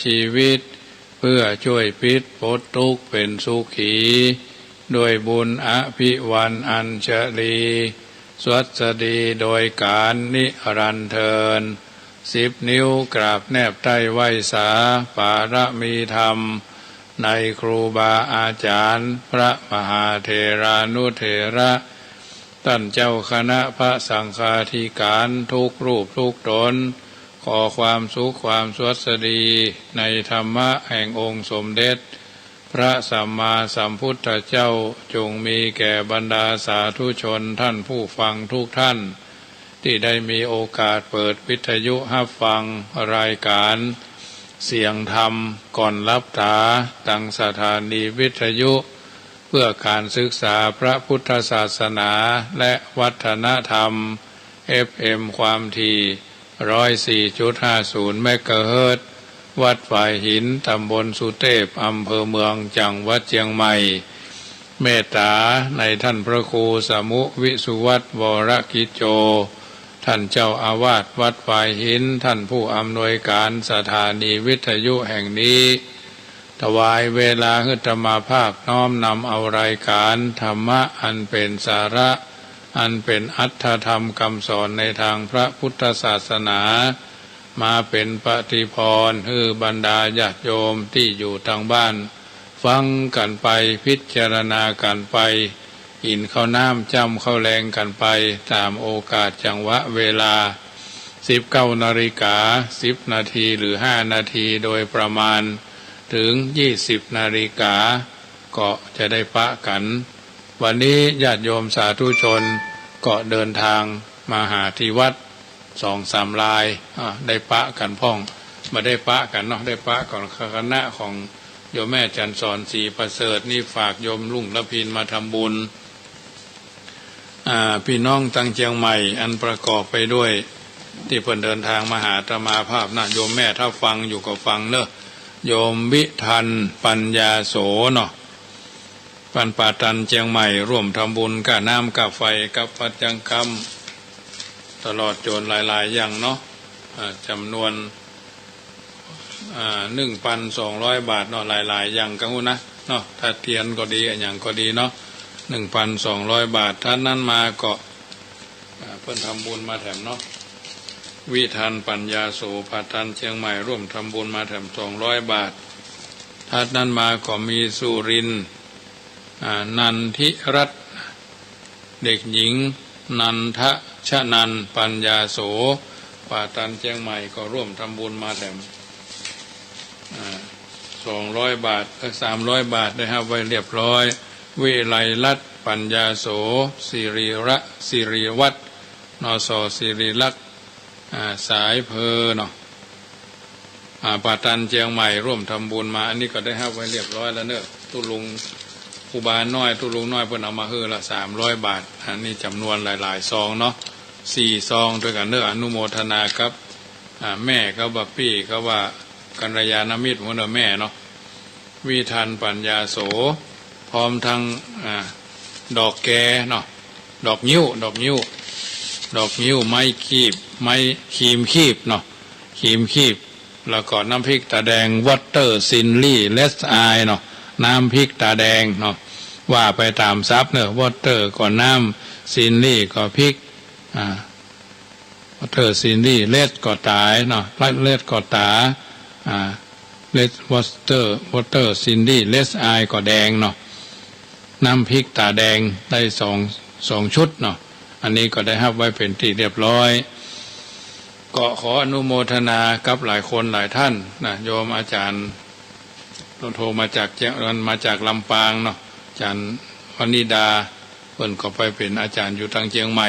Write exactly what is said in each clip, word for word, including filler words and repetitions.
ชีวิต เพื่อจ้วยปิดปลดตุ๊กข์เป๋นสุขี ด้วยบุญอภิวรรณอัญชลี สวัสดีโดยกาลนิรันดร์เทอญ สิบนิ้วกราบแนบใต้ไหว้สา ปารมีธรรม ในครูบาอาจ๋ารย์ พระมหาเถรานุเถระ ต้านเจ้าคณะพระสังฆาธิการทุกรูปทุกต๋น ขอความสุขความสวัสดี ในธรรมะแห่งองค์สมเด็จพระสัมมาสัมพุทธเจ้า จงมีแก่บรรดาสาธุชนท่านผู้ฟังทุกท่าน ตี้ได้มีโอกาสเปิดวิทยุฮับฟังรายการเสียงธรรมก่อนหลับต๋า ตางสถานีวิทยุเพื่อการศึกษาพระพุทธศาสนาและวัฒนธรรม เอฟเอ็ม ความถี่ ร้อยสี่จุดห้าศูนย์ เมกะเฮิรตซ์ วัดฝายหิน ต๋ำบลสุเตพ อำเภอเมือง จังหวัดเจียงใหม่ เมตต๋าในต้านพระครูสมุห์ วิสุวัฒน์ วรกิจโจ ต้านเจ้าอาวาสวัดฝายหิน ต้านผู้อำนวยการสถานีวิทยุแห่งนี้ ถวายเวลาหื้ออาตมาภาพน้อมนำเอารายการธรรมะอันเป๋นสาระ อันเป๋นอรรถธรรมกำสอนในตางพระพุทธศาสนา มาเป๋นปฏิภรณ์หื้อบรรดาญาติโยมตี้อยู่ตางบ้าน ฟังกั๋นไป พิจารณากั๋นไป กิ๋นข้าวน้ำจ้ำข้าวแลงกั๋นไป ต๋ามโอกาสจังหวะเวลา สิบเก้านาฬิกา สิบนาที หรือ ห้านาที โดยประมาณ เถิง ยี่สิบนาฬิกา ก็จะได้ปะกั๋น วันนี้ญาติโยมสาธุชนก็เดินตางมาหาตี้วัดสองสามราย อ่า ได้ปะกั๋นพ่อง บ่ได้ปะกั๋นเนาะ ได้ปะกั๋น คณะของโยมแม่จันทร์สอน ศรีประเสริฐ นี่ฝากโยมรุ่งละพินมาทำบุญ อ่า ปี้น้องตางเจียงใหม่ อันประกอบไปด้วย ตี้เปิ้นเดินตางมาหาอาตมาภาพนะ โยมแม่ถ้าฟังอยู่ก็ฟังเนาะ โยมวิทัน ปัญญาโสเนาะ ปันป่าตันเจียงใหม่ ร่วมทำบุญก้าน้ำก้าไฟกับวัดจังกำ ตลอดจ๋นหลายๆ อย่างเนาะ อ่า จ๋ำนวน อ่า หนึ่งปันสองร้อยบาทเนาะ หลายๆ อย่างกังวลนะเนาะ ถ้าเตียนก็ดี อะหยังก็ดีเนาะ หนึ่งปันสองร้อยบาท ถัดนั้นมาก็ อ่า เปิ้นทำบุญมาแถมเนาะ วิทัน ปัญญาโส ป่าตันเจียงใหม่ ร่วมทำบุญมาแถมสองร้อยบาท ถัดนั้นมาก็มีสุรินทร์ อ่า นันทิรัตน์ เด็กหญิง นันทชนันท์ ปัญญาโส ป่าตันเจียงใหม่ ก็ร่วมทำบุญมาแถม อ่า สองร้อยบาท เอ้ย สามร้อยบาท ได้ฮับไว้เรียบร้อย วิไลรัตน์ ปัญญาโส สิริระ สิริวัฒน์ นส สิริลักษณ์ อ่า สายเพอเนาะ อ่า ป่าตันเจียงใหม่ ร่วมทำบุญมา อันนี้ก็ได้ฮับไว้เรียบร้อยแล้วเนาะ ตุ๊ลุง ครูบาน้อย ตุ๊ลุงน้อย เปิ้นเอามาหื้อละ สามร้อยบาท อันนี้จ๋ำนวนหลายๆ ซองเนาะ สี่ซองตวยกั๋นเนาะ อนุโมทนากับ อ่า แม่เขาว่า ปี้เขาว่า กัลยาณมิตร หัวหน้าแม่เนาะ วิทัน ปัญญาโส พร้อมทั้ง อ่า ดอกแกเนาะ ดอกงิ้ว ดอกงิ้ว ดอกงิ้ว ไม้คีบ ไม้ครีมคีบเนาะ ครีมคีบ แล้วก็น้ำพริกต๋าแดง วอเตอร์ ซิลลี่ เลสอายเนาะ น้ำพริกต๋าแดงเนาะ ว่าไปต๋ามศัพท์เนาะ วอเตอร์ ก็น้ำ ซิลลี่ ก็พริก อ่า วอเตอร์ ซิลลี่ เลส ก็ต๋าเนาะ เลส ก็ต๋า อ่า เลส วอเตอร์ วอเตอร์ ซิลลี่ เลสอาย ก็แดงเนาะ น้ำพริกต๋าแดง ได้สอง สองชุดเนาะ อันนี้ก็ได้ฮับไว้เป๋นตี้เรียบร้อย ก็ขออนุโมทนากับหลายคนหลายท่านนะ โยมอาจ๋ารย์ โทรมาจากเจียง มาจากลำปางเนาะ อาจ๋ารย์วนิดา เปิ้นก็ไปเป๋นอาจ๋ารย์อยู่ตางเจียงใหม่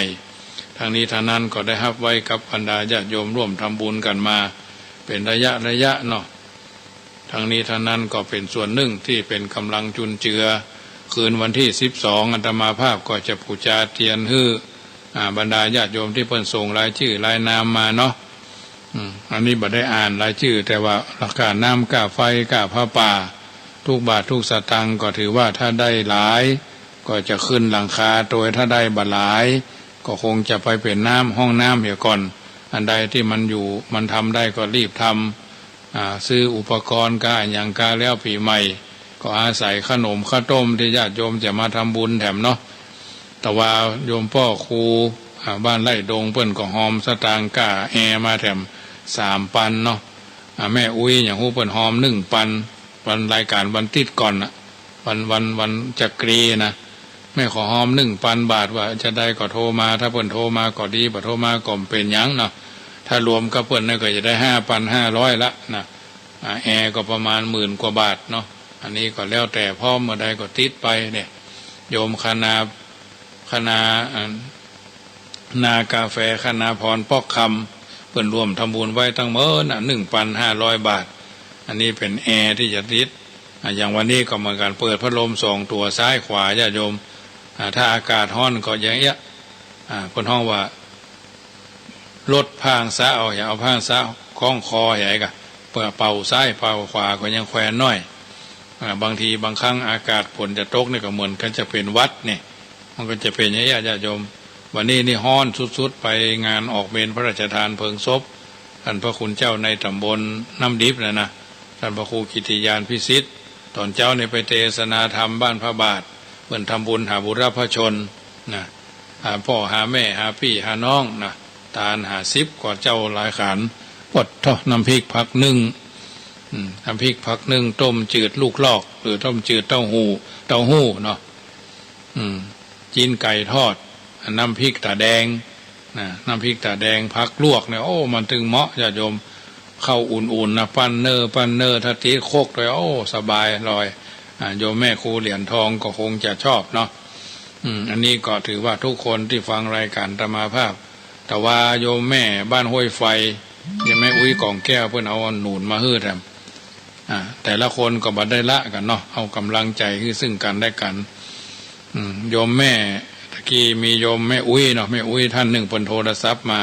ทั้งนี้ทั้งนั้นก็ได้ฮับไว้กับบรรดาญาติโยมร่วมทำบุญกั๋นมาเป๋นระยะระยะเนาะ ทั้งนี้ทั้งนั้นก็เป๋นส่วนนึ่งตี้เป๋นก๋ำลังจุนเจือ คืนวันตี้สิบสอง อาตมาภาพก็จะปู๋จาเตียนหื้อ อ่า บรรดาญาติโยมตี้เปิ้นส่งรายจื้อรายนามมาเนาะ อืม อันนี้บ่ได้อ่านรายจื้อ แต่ว่าก้าน้ำก้าไฟก้าผ้าป่า ทุกบาททุกสตางค์ก็ถือว่าถ้าได้หลาย ก็จะขึ้นหลังคา โตยถ้าได้บ่หลาย ก็คงจะไปเป๋นน้ำห้องน้ำเหียก่อน อันใดตี้มันอยู่ มันทำได้ก็รีบทำ อ่า ซื้ออุปกรณ์กาอะหยังกาแล้วปี๋ใหม่ ก็อาศัยขนมข้าวต้มตี้ญาติโยมจะมาทำบุญแถมเนาะ แต่ว่าโยมป้อครู อ่า บ้านไร่ดงเปิ้นก็ฮอมสตางค์ก้าแอร์มาแถมสามปันเนาะ อ่า แม่อุ๊ยอย่างฮู้เปิ้นฮอมนึ่งปัน วันรายก๋านวันติ๊ดก่อนน่ะ วัน วัน วันจักรีนะ แม่ขอฮอมนึ่งปันบาท ว่าจะใดก็โทรมา ถ้าเปิ้นโทรมาก็ดี บ่โทรมาก็บ่เป๋นหยังเนาะ ถ้ารวมกับเปิ้นนั่นก็จะได้ห้าปันห้าร้อยละนะ อ่า แอร์ก็ประมาณหมื่นกว่าบาทเนาะ อันนี้ก็แล้วแต่พร้อมเมื่อใดก็ติ๊ดไปเนี่ย โยมคณา คณา อ่า นากาแฟ คณาพรป๊อกคำ เปิ้นร่วมทำบุญไว้ตังหมดน่ะ นึ่งปันห้าร้อยบาท อันนี้เป๋นแอร์ตี้จะติ๊ด อ่า อย่างวันนี้ก็เหมือนกั๋น เปิดพัดลมสองตั๋วซ้ายขวา ญาติโยม อ่า ถ้าอากาศฮ้อนก็อย่างเอี้ย อ่า เปิ้นฮ้องว่า ลดผ้าสะเอา อย่าเอาผ้าสะคล้องคอ อย่าไอ้กะ เปื้อเป่าซ้ายเป่าขวาก็ยังแควนน้อย อ่า บางทีบางครั้งอากาศฝนจะตกนี่ก็เหมือนกั๋นจะเป๋นหวัดนี่ มันก็จะเป๋นอย่างเอี้ย ญาติโยม วันนี้นี่ฮ้อนสุดๆ ไปงานออกเมรุพระราชทานเพลิงศพ ต้านพระคุณเจ้าในต๋ำบลน้ำดิบน่ะนะ ต้านพระครูกิตติญาณพิสิทธิ์ ต๋อนเจ๊านี่ไปเตสนาธรรมบ้านพระบาท เปิ้นทำบุญหาบุรพชนนะ หาป้อหาแม่ หาปี้หาน้องนะ ตานห้าสิบกว่าเจ้าหลายขัน ปดเถาะ น้ำพริกผักนึ่ง อืม น้ำพริกผักนึ่ง ต้มจืดลูกลอก หรือต้มจืดเต้าหู้ เต้าหู้เนาะ อืม จิ๊นไก่ทอด น้ำพริกต๋าแดง นะ น้ำพริกต๋าแดง ผักลวกเนี่ย โอ้ มันตึงเหมาะ ญาติโยม ข้าวอุ่นๆ นะ ปั้นเน้อ ปั้นเน้อ ถ้าติดครกด้วย โอ้ สบาย อร่อย อ่า โยมแม่ครูเหรียญทองก็คงจะชอบเนาะ อืม อันนี้ก็ถือว่าทุกคนตี้ฟังรายก๋านอาตมาภาพ แต่ว่าโยมแม่บ้านห้วยไฟ โยมแม่อุ๊ยกองแก้ว เปิ้นเอาหนุนมาหื้อแถม อ่า แต่ละคนก็บ่ได้ละกั๋นเนาะ เอาก๋ำลังใจ๋หื้อซึ่งกั๋นและกั๋น อืม โยมแม่ ตะกี้มีโยมแม่อุ๊ยเนาะ แม่อุ๊ยต้านนึ่ง เปิ้นโทรศัพท์มา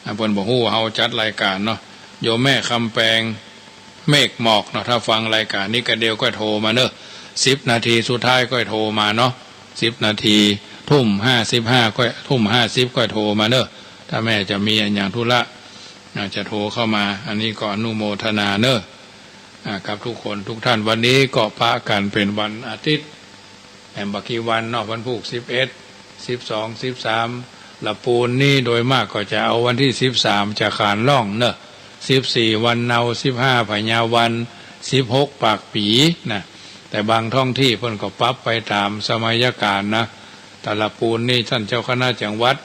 อ่า เปิ้นบ่ฮู้ว่าเฮาจัดรายก๋านเนาะ โยมแม่คำแปง เมฆหมอกเนาะ ถ้าฟังรายก๋านนี้ก็เดี๋ยวก็โทรมาเน้อ สิบนาทีสุดท้ายก็โทรมาเนาะ สิบนาที ทุ่มห้าสิบห้าก็ ทุ่มห้าสิบก็โทรมาเน้อ ถ้าแม่จะมีอะหยังธุระ อาจจะโทรเข้ามา อันนี้ก็อนุโมทนาเน้อ อ่า กับทุกคนทุกท่าน วันนี้ก็ปะกั๋นเป๋นวันอาทิตย์ แหมบ่กี่วันเนาะ วันพูกสิบเอ็ด สิบสอง สิบสาม ละปูนนี่โดยมากก็จะเอาวันตี้สิบสาม จะขานล่องเนาะ สิบสี่ วันเนา สิบห้า พญาวัน สิบหก ปากปี๋นะ แต่บางท้องตี้เปิ้นก็ปรับไปต๋ามสมัยกาลนะ แต่ละปูนนี่ต้านเจ้าคณะจังหวัด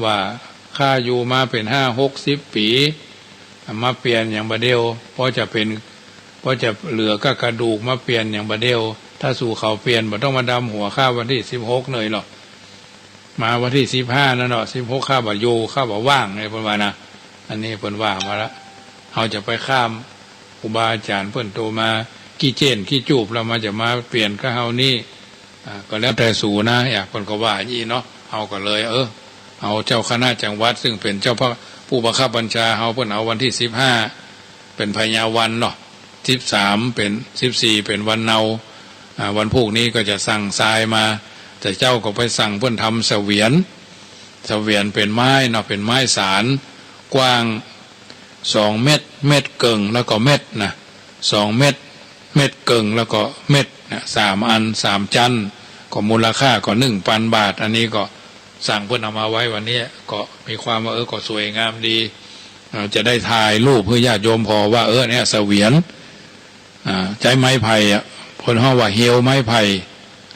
ว่าข้าอยู่มาเป๋นห้าหกสิบปี๋ มาเปลี่ยนอย่างบ่าเดี่ยว พอจะเป๋น พอจะเหลือก้ากระดูกมาเปลี่ยนอย่างบ่าเดี่ยว ถ้าสู่เขาเปลี่ยนบ่ต้องมาดำหัวข้าวันตี้สิบหกเน่ยหรอก มาวันตี้สิบห้านั่นเนาะ สิบหกข้าบ่อยู่ ข้าบ่ว่าง ไงเปิ้นว่านะ อันนี้เปิ้นว่ามาละ เฮาจะไปข้ามครูบาอาจ๋ารย์เปิ้นโตมา กี้เจ้นกี้จูบ แล้วมาจะมาเปลี่ยนกับเฮานี่ อ่า ก็แล้วแต่สูนะ อย่างเปิ้นก็ว่าอย่างนี้เนาะ เฮาก็เลย เออ เอาเจ้าคณะจังหวัด ซึ่งเป๋นเจ้าพระ ผู้บังคับบัญชาเฮา เปิ้นเอาวันตี้สิบห้า เป๋นพญาวันเนาะ สิบสาม เป๋น สิบสี่ เป๋นวันเนา อ่า วันพูกนี้ก็จะสั่งทรายมา แต่เจ้าก็ไปสั่งเปิ้นทำเสวียน เสวียนเป๋นไม้เนาะ เป๋นไม้สาน กว้าง สองเมตร เมตรเกิ่ง แล้วก็เมตรนะ สองเมตร เมตรเกิ่ง แล้วก็เมตรนะ สามอัน สามจั้น ก็มูลค่าก็นึ่งปันบาท อันนี้ก็สั่งเปิ้นเอามาไว้วันนี้ ก็มีความว่า เออ ก็สวยงามดี เอ่อ จะได้ถ่ายรูปหื้อญาติโยมผ่อว่า เออ เนี่ยเสวียน อ่า ใจ๊ไม้ไผ่อะ เปิ้นฮ้องว่าเฮวไม้ไผ่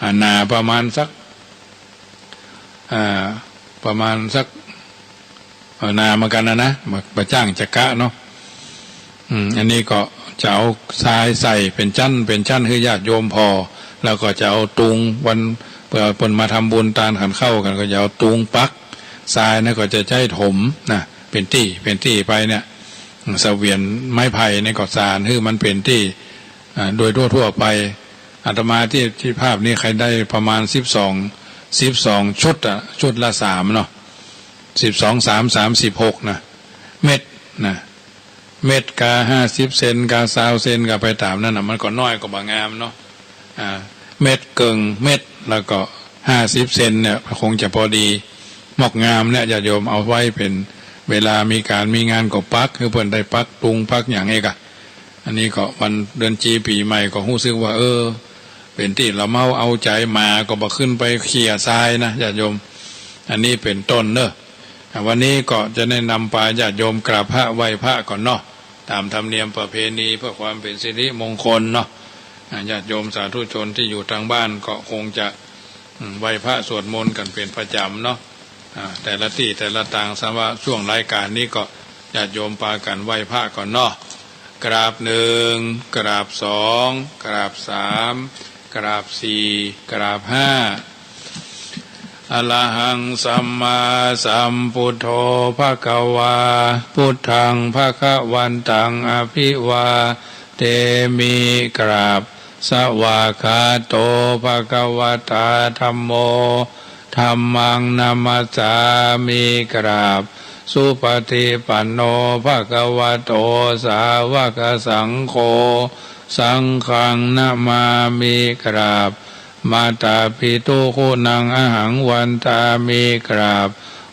อ่า หนาประมาณสัก อ่า ประมาณสัก เอ่อ หนาเหมือนกั๋นนะนะ บ่ บ่จ้างจะกะเนาะ อืม อันนี้ก็จะเอาทรายใส่เป๋นจั้นเป๋นจั้นหื้อญาติโยมผ่อ แล้วก็จะเอาตุง วัน เปื้อเปิ้นมาทำบุญตานขันข้าวกั๋น ก็จะเอาตุงปัก ทรายนั้นก็จะใจ๊ถมนะ เป๋นตี้ เป๋นตี้ไปเนี่ย เสวียนไม้ไผ่นี่ก็สานหื้อมันเป๋นตี้ อ่า โดยทั่วๆ ไป อาตมาตี้ ตี้ภาพนี้ใค่ได้ประมาณสิบสอง สิบสองชุดอะ ชุดละสามเนาะ สิบสอง สาม สามสิบหกนะ เมตรนะ เมตรกาห้าสิบเซน กาซาวเซน กาไปต๋ามนั้นนะ มันก็น้อยก็บ่งามเนาะ อ่า เมตรเกิ่ง เมตร แล้วก็ห้าสิบเซนเนี่ย คงจะพอดี มอกงามเนี่ย ญาติโยมเอาไว้เป๋น เวลามีก๋านมีงานก็ปัก หื้อเปิ้นได้ปักตุงปักหยังเอกอะ อันนี้ก็วันเดือนจีปี๋ใหม่ก็ฮู้สึกว่า เออ เป๋นตี้ละเมาเอาใจ๋ หมาก็บ่ขึ้นไปเขี่ยซายนะญาติโยม อันนี้เป๋นต้นเนาะ อ่ะ วันนี้ก็จะได้นำปาญาติโยมกราบพระไหว้พระก่อนเนาะ ต๋ามธรรมเนียมประเพณีเพื่อความเป๋นสิริมงคลเนาะ อ่ะ ญาติโยมสาธุชนตี้อยู่ตางบ้านก็คงจะ อืม ไหว้พระสวดมนต์กั๋นเป๋นประจ๋ำเนาะ อ่า แต่ละตี้แต่ละตาง สำหรับช่วงรายก๋านนี้ก็ญาติโยมปากั๋นไหว้พระก่อนเนาะ กราบหนึ่ง กราบสอง กราบสาม กราบสี่ กราบห้า อะระหังสัมมาสัมพุทโธ ภะคะวา พุทธัง ภะคะวันตัง อะภิวา เทมิ กราบ สวากขาโต ภะคะวะตา ธัมโม ธัมมัง นะมัสสามิ กราบ สุปะฏิปันโน ภะคะวะโต สาวะกะสังโฆ สังฆัง นะมามิ กราบ มาตาปิตุ คุณัง อะหัง วันทามิ กราบ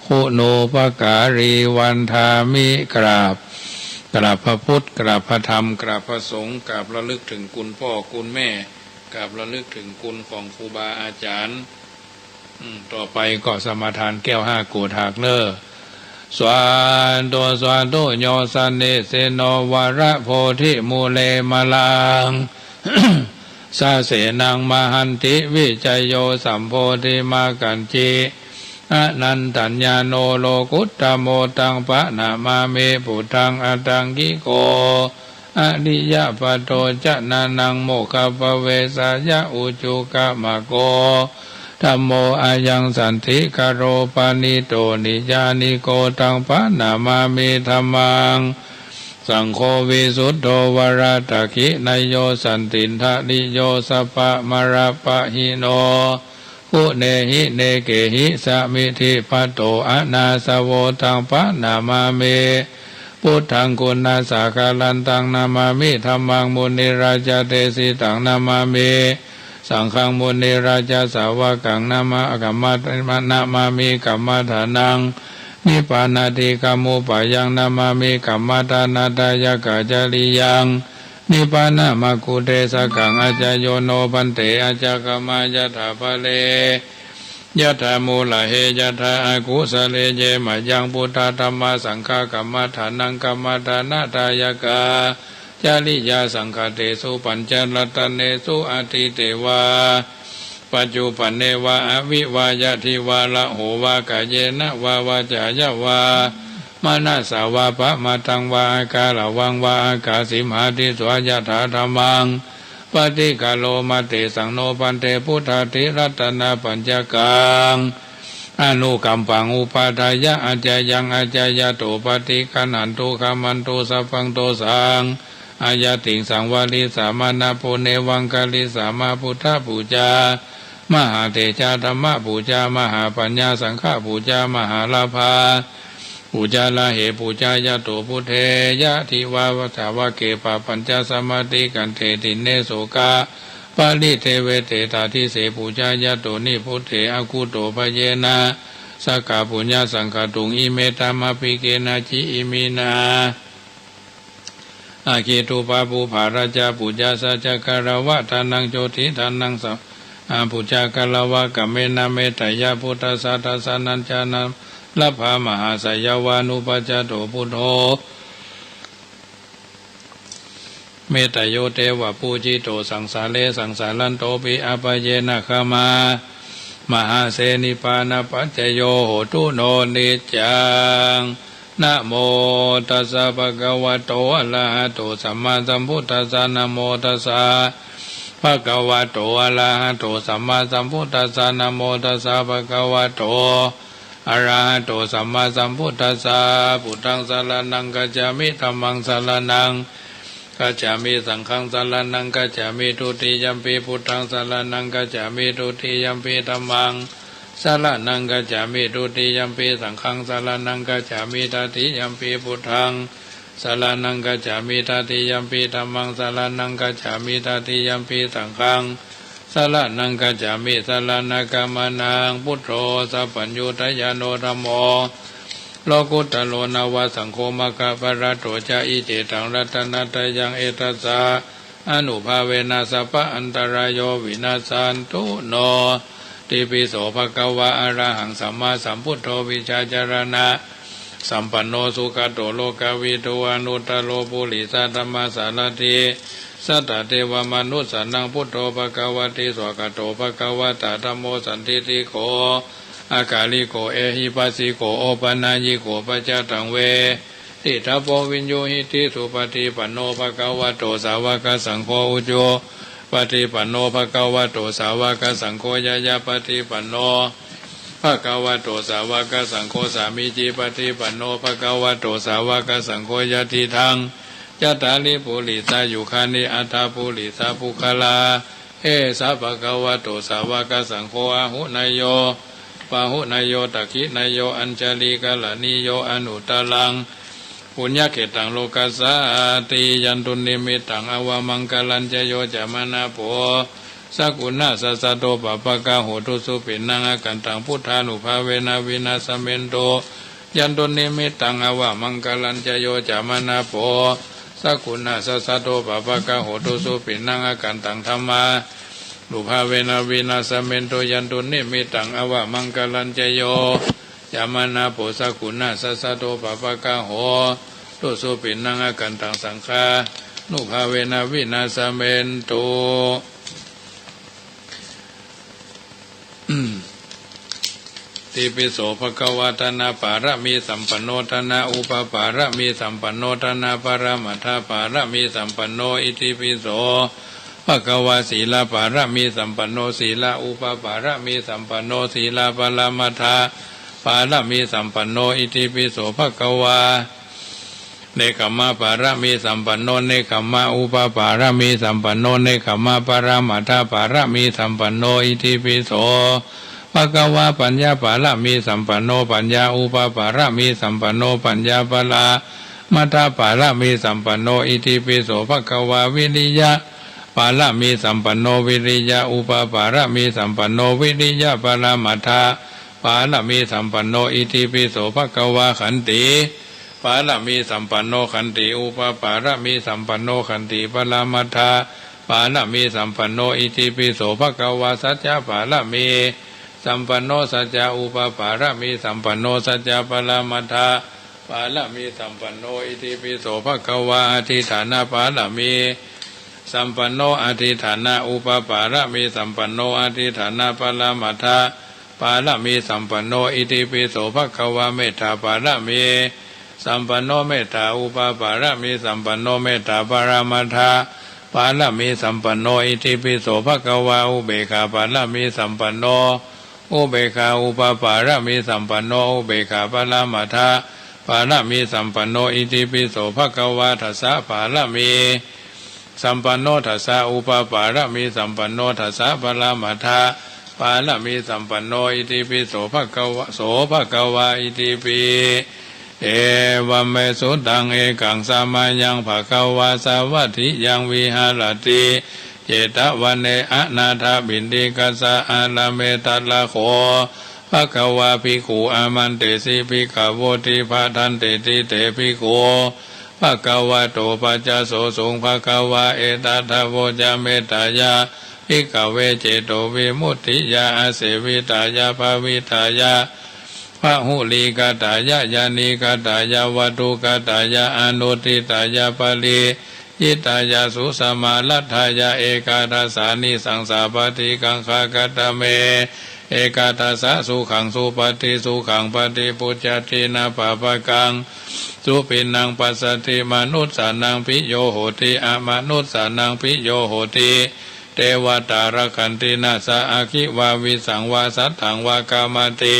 คุณูปการี วันทามิ กราบ กราบพระพุทธ กราบพระธรรม กราบพระสงฆ์ กราบระลึกเถิงคุณพ่อคุณแม่ กราบระลึกเถิงคุณของครูบาอาจ๋ารย์ อืม ต่อไปก็สมาทานแก้วห้าโกฏฐากเน่อ สาธุ สาธุ โย สะเนสสิโน วะระโพธิมูเล มะลัง สะเสนัง มะหันติ วิจโย สัมโพธิ มะกกัจฉิ อะนันตัญญาโณ โลกุตตะโม ตัง ปะนะมามิ ปุทธัง อะตังกิโก อะริยะปะโต จะนะนัง โมกขัปปะเวสสายะ อุจุกะมะโก ธัมโม อะยัง สันติกะโร ปะณิโต นิยานิโก ตัง ปะนะมามิ ธัมมัง สังโฆ วิสุตโธ วะระตะขิณะโย สันตินทะริโย สัพพะมะระปะหิโน กุเณหิ เณเกหิ สะมิทธิปะโต อะนาสะโว ตัง ปะนะมามิ พุทธัง กุณัสสะกะรันตัง นะมามิ ธัมมัง มุนิราชะเตสิตัง นะมามิ สังฆัง มุนิราชะสาวะกัง นะมา กัมมะ นะมามิ กัมมะฐานัง นิพพานาทิกะมุปปายัง นะมามิ กัมมะฐานะทายะกะจะริยัง นิพพานะมะกขุเทสะกัง อะจาโยโน ภันเต อะจาคะมะ ยะถาภะเร ยะถามูละเฮ ยะถาอะกุสะเล เย มะยัง พุทธะ ธัมมะ สังฆะ กัมมะฐานัง กัมมะฐานะทายะกะจะริยา สังฆะเตสุ ปัญจะรัตเนสุ อะทิเตวา ปัจจุปันเนวา อะวิวา ยะทิวา ละโหวา กาเยนะวา วาจายะวา มะนะสสะวา ปะมะทังวา อะกาละวังวา อะกาสิมหาทิสสะวา ยะถาธัมมัง ปะฏิคาโรมะ เตสังโน ภันเต พุทธาทิรัตนะปัญจกัง อะนุกัมปัง อุปาทายะ อะจายัง อะจายะโต ปะฏิกัณหันตุ ขะมันตุ สัพพังโตสัง อะยะติงสัง วะริสสะมะ นะปุเนวัง กะริสสะมะ พุทธปูจา มหาเตจา ธัมมปูจา มหาปัญญา สังฆปูจา มหาลาภา ปูจา ละเหปูจายะโต พุทเท ยะทิวา สะวะเก ปะปัญจะสะมะติกันเต ติเณ โสกะปะริเตเวเต ตาทิเส ปูจายะโต นิพพุเต อะคุโต พะเยนะ สะกะปุญญะสังฆะตุง อิเม ธัมมาภิเกนะ จิ อิมินา อะคิตุปะปุปปะราชาปูจา สัจจะกะละวะทานัง โจติทานัง สะ อาปูจากะละวะกะเมนะ เมตตะยะ พุทธัสสะ ทัสสะนัญจะนะ ละพะ มหาสะยะวานุปัสสะโต พุทโธ เมตตะโย เตวะปูจิโต สังสาเร สังสารันโตปิ อะปะเยนะ ขะมา มหาเส นิพพานะปัจจโย โหตุ โน นิจจัง นะโมตัสสะ ภะคะวะโต อะระหะโต สัมมาสัมพุทธัสสะ นะโมตัสสะ ภะคะวะโต อะระหะโต สัมมาสัมพุทธัสสะ นะโมตัสสะ ภะคะวะโต อะระหะโต สัมมาสัมพุทธัสสะ พุทธัง สะระณัง คัจฉามิ ธัมมัง สะระณัง คัจฉามิ สังฆัง สะระณัง คัจฉามิ ทุติยัมปิ พุทธัง สะระณัง คัจฉามิ ทุติยัมปิ ธัมมัง สะระณัง คัจฉามิ ทุติยัมปิ สังฆัง สะระณัง คัจฉามิ ตติยัมปิ พุทธัง สะระณัง คัจฉามิ ตติยัมปิ ธัมมัง สะระณัง คัจฉามิ ตติยัมปิ สังฆัง สะระณัง คัจฉามิ สะระณะกะมะนะ พุทโธ สัพพัญญูตะยานุ ธัมโม โลกุตโต นวสังโฆ มัคคะพะละโต จะ อิเจตัง รัตนะตะยัง เอตัสสะ อานุภาเวนะ สัพพะอันตะราโย วินัสสันตุ โน ติปิโส ภะคะวา อะระหัง สัมมาสัมพุทโธ วิชชาจารณะสัมปันโน สุขะโต โลกะวิทู อนุตตะโร ปุริสะธัมมะสารถี สัตตะเตวะมะนุสสานัง พุทโธ ภะคะวะติ สวากขาโต ภะคะวะตะ ธัมโม สันทิฏฐิโก อากาลิโก เอหิปัสสิโก โอปะนายญิโก ปัจจะตัง เวทิตาโพ วินยูหิติ สุปะฏิปันโน ภะคะวะโต สาวะกะสังโฆ อุจุปะฏิปันโน ภะคะวะโต สาวะกะสังโฆ ญาญาปะฏิปันโน ภะคะวะโต สาวะกะสังโฆ สามีจิปะฏิปันโน ภะคะวะโต สาวะกะสังโฆ ยะทิฏฐัง จัตตาริ ปุริสายุคานิ อัตถะ ปุริสะปุคคละ เอสะ ภะคะวะโต สาวะกะสังโฆ อาหุเนยโย ปาหุเนยโย ตักขิเนยโย อัญชะลีกะระณีโย อนุตตะรัง ปุญญะเขตตัง โลกัสสาติ ยันตุนนิมิตตัง อาวะมังคะลัญจะ โยจะมะนาโพ สะกุณัสสะโต ปะปะกะโหตุ สุปิณณัง อาคันตัง พุทธานุภาเวนะ วินาสสะเมนตุ ยันตุนนิมิตตัง อาวะมังคะลัญจะ โยจะมะนาโพ สะกุณัสสะโต ปะปะกะโหตุ สุปิณณัง อาคันตัง ธัมมานุภาเวนะ วินาสสะเมนตุ ยันตุนนิมิตตัง อาวะมังคะลัญจะ โยจะมะนาโพ สะกุณัสสะโต ปะปะกะโหตุ สุปิณณัง อาคันตัง สังฆานุภาเวนะ วินาสสะเมนตุ ติปิโส ภะคะวา ทานะปะระมีสัมปันโน ทานะอุปะปะระมีสัมปันโน ทานะปะระมัตถะปะระมีสัมปันโน อิติปิโส ภะคะวา สีละปะระมีสัมปันโน สีละอุปะปะระมีสัมปันโน สีละปะระมัตถะปะระมีสัมปันโน อิติปิโส ภะคะวา เนกขัมมะปะระมีสัมปันโน เนกขัมมะอุปะปะระมีสัมปันโน เนกขัมมะปะระมัตถะปะระมีสัมปันโน อิติปิโส ภะคะวา ปัญญาปะระมีสัมปันโน ปัญญาอุปะปะระมีสัมปันโน ปัญญาปะระมัตถะปะระมีสัมปันโน อิติปิโส ภะคะวา วิริยะปะระมีสัมปันโน วิริยะอุปะปะระมีสัมปันโน วิริยะปะระมัตถะปะระมีสัมปันโน อิติปิโส ภะคะวา ขันติ ปะระมีสัมปันโน ขันติอุปะปะระมีสัมปันโน ขันติปะระมัตถะปะระมีสัมปันโน อิติปิโส ภะคะวา สัจจะปะระมีสัมปันโน สัจจะอุปะปะระมีสัมปันโน สัจจะปะระมัตถะปะระมีสัมปันโน อิติปิโส ภะคะวา อธิฏฐานะปะระมีสัมปันโน อธิฏฐานะอุปะปะระมีสัมปันโน อธิฏฐานะปะระมัตถะ ปะระมีสัมปันโน อิติปิโส ภะคะวา เมตตาปะระมีสัมปันโน เมตตาอุปะปะระมีสัมปันโน เมตตาปะระมัตถะปะระมีสัมปันโน อิติปิโส ภะคะวา อุเบกขาปะระมีสัมปันโน อุเบกขาอุปะปะระมีสัมปันโน อุเบกขาปะระมัตถะปะระมีสัมปันโน อิติปิโส ภะคะวา ทัสสะปะระมี สัมปันโน ทัสสะอุปะปะระมีสัมปันโน ทัสสะปะระมัตถะปะระมีสัมปันโน อิติปิโส ภะคะวะ โส ภะคะวา อิติปิ เอวัมเม สุตัง เอกัง สะมะยัง ภะคะวา สาวัตถิยัง วิหะระติ เจตะวะเน อนาถะปิณฑิกัสสะ อารามเณ ทัตถะโข ภะคะวา ภิกขุ อามันเตสิ ภิกขะโวติ ภะทันเตติ เต ภิกขุ ภะคะวะโต ปัจจสโสสุง ภะคะวา เอตัตถะโวจะ เมตตายะ ภิกขะเว เจโตวิมุตติยา อาเสวิตายะ ภาวิตายะ พะหุลีกะตายะ ยานีกะตายะ วัตถุกะตายะ อนุตถิตายะ ปะริจิตายะ สุสมารัตถายะ เอกาทัสสานิสังสาปะฏิกังขะ คะตะเม เอกาทัสสะ สุขัง สุปะฏิ สุขัง ปะฏิภุจจะติ นะปะปะกัง สุปิณณัง ปัสสะธิ มะนุสสานัง ภิโยโหติ อะมะนุสสานัง ภิโยโหติ เตวะตา รักขันติ นะสะ อัคขิวา วิสังวา สัตถังวา กามะติ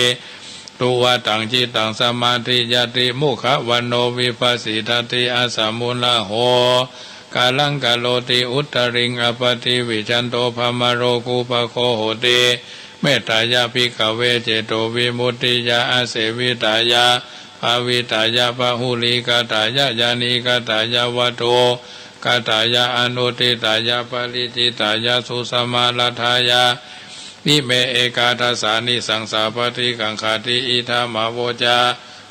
ตุวะตัง จิตตัง สมาธิยะติ มุขะวัณโณ วิปะสสิทธิ อะสะมุลละโห กาลัง กะโรติ อุตตริง อะปะติวิชชันโต พะมะโรกูปะโค โหติ เมตตายะ ภิกขะเว เจโตวิมุตติยา อาเสวิตายะ ภาวิตายะ พะหุลีกะตายะ ยานีกะตายะ วัตถุกะตายะ อนุตถิตายะ ปะริจิตายะ สุสมารัตถายะ อิเม เอกาทัสสานิสังสาปะฏิกังขาติ อิทัง มะโวจะ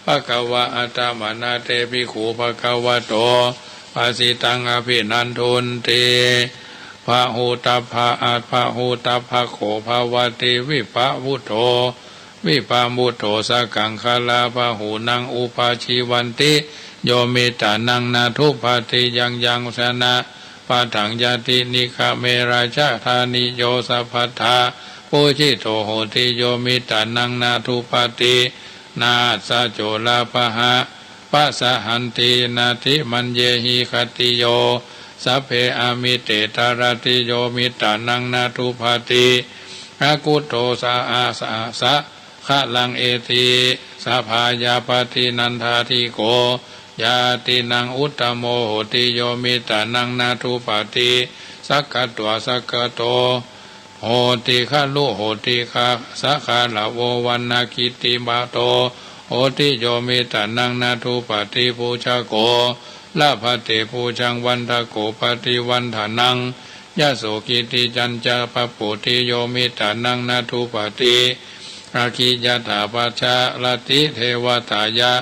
ภ ภะคะวา อะตะมะนะ เต ภิกขุ ภะคะวะโต ภะสิตัง อะภินันทุนติ พะหูตัพพะ อะ พะหูตัพพะโข ภะวะติ วิปะมุตโธ วิปะมุตโธ สะกังฆะลา พะหูนัง อุปะจีวันติ โยมิตตะนัง นะ ทุปปะติ ยัง ยัง ชนะ ปะทัง ยะติ นิกะเม ราชะธานิโย สัพพัทธา ปูจิโต โหติ โยมิตตะนัง นะ ทุปปะติ นาสสะ โจราปะหะ ปะสะหันติ นะ ทิมัญเญหิ ขตติโย สัพเพ อะมิเต ตะระติ โยมิตตะนัง นะ ทุปปะติ อะกุตโต สะ อะ สะ สะ คะลัง เอติ สะพายา ปะตินันทาทิโก ญาตินัง อุตตะโม โหติ โยมิตตะนัง นะ ทุปปะติ สักขะตวา สักขะโต โหติ คะลุ โหติ คะ สะคะละโว วัณณะกิตติมะโต โหติ โยมิตตะนัง นะ ทุปปะติ ปูชะโก ละพะเต ปูชัง วันทะโก ปะติวันทะนัง ยะโส กิตติจัญจะ ปะปุตติ โยมิตตะนัง นะ ทุปปะติ อะคิยะถา ปัจจาระติ เทวะตายะ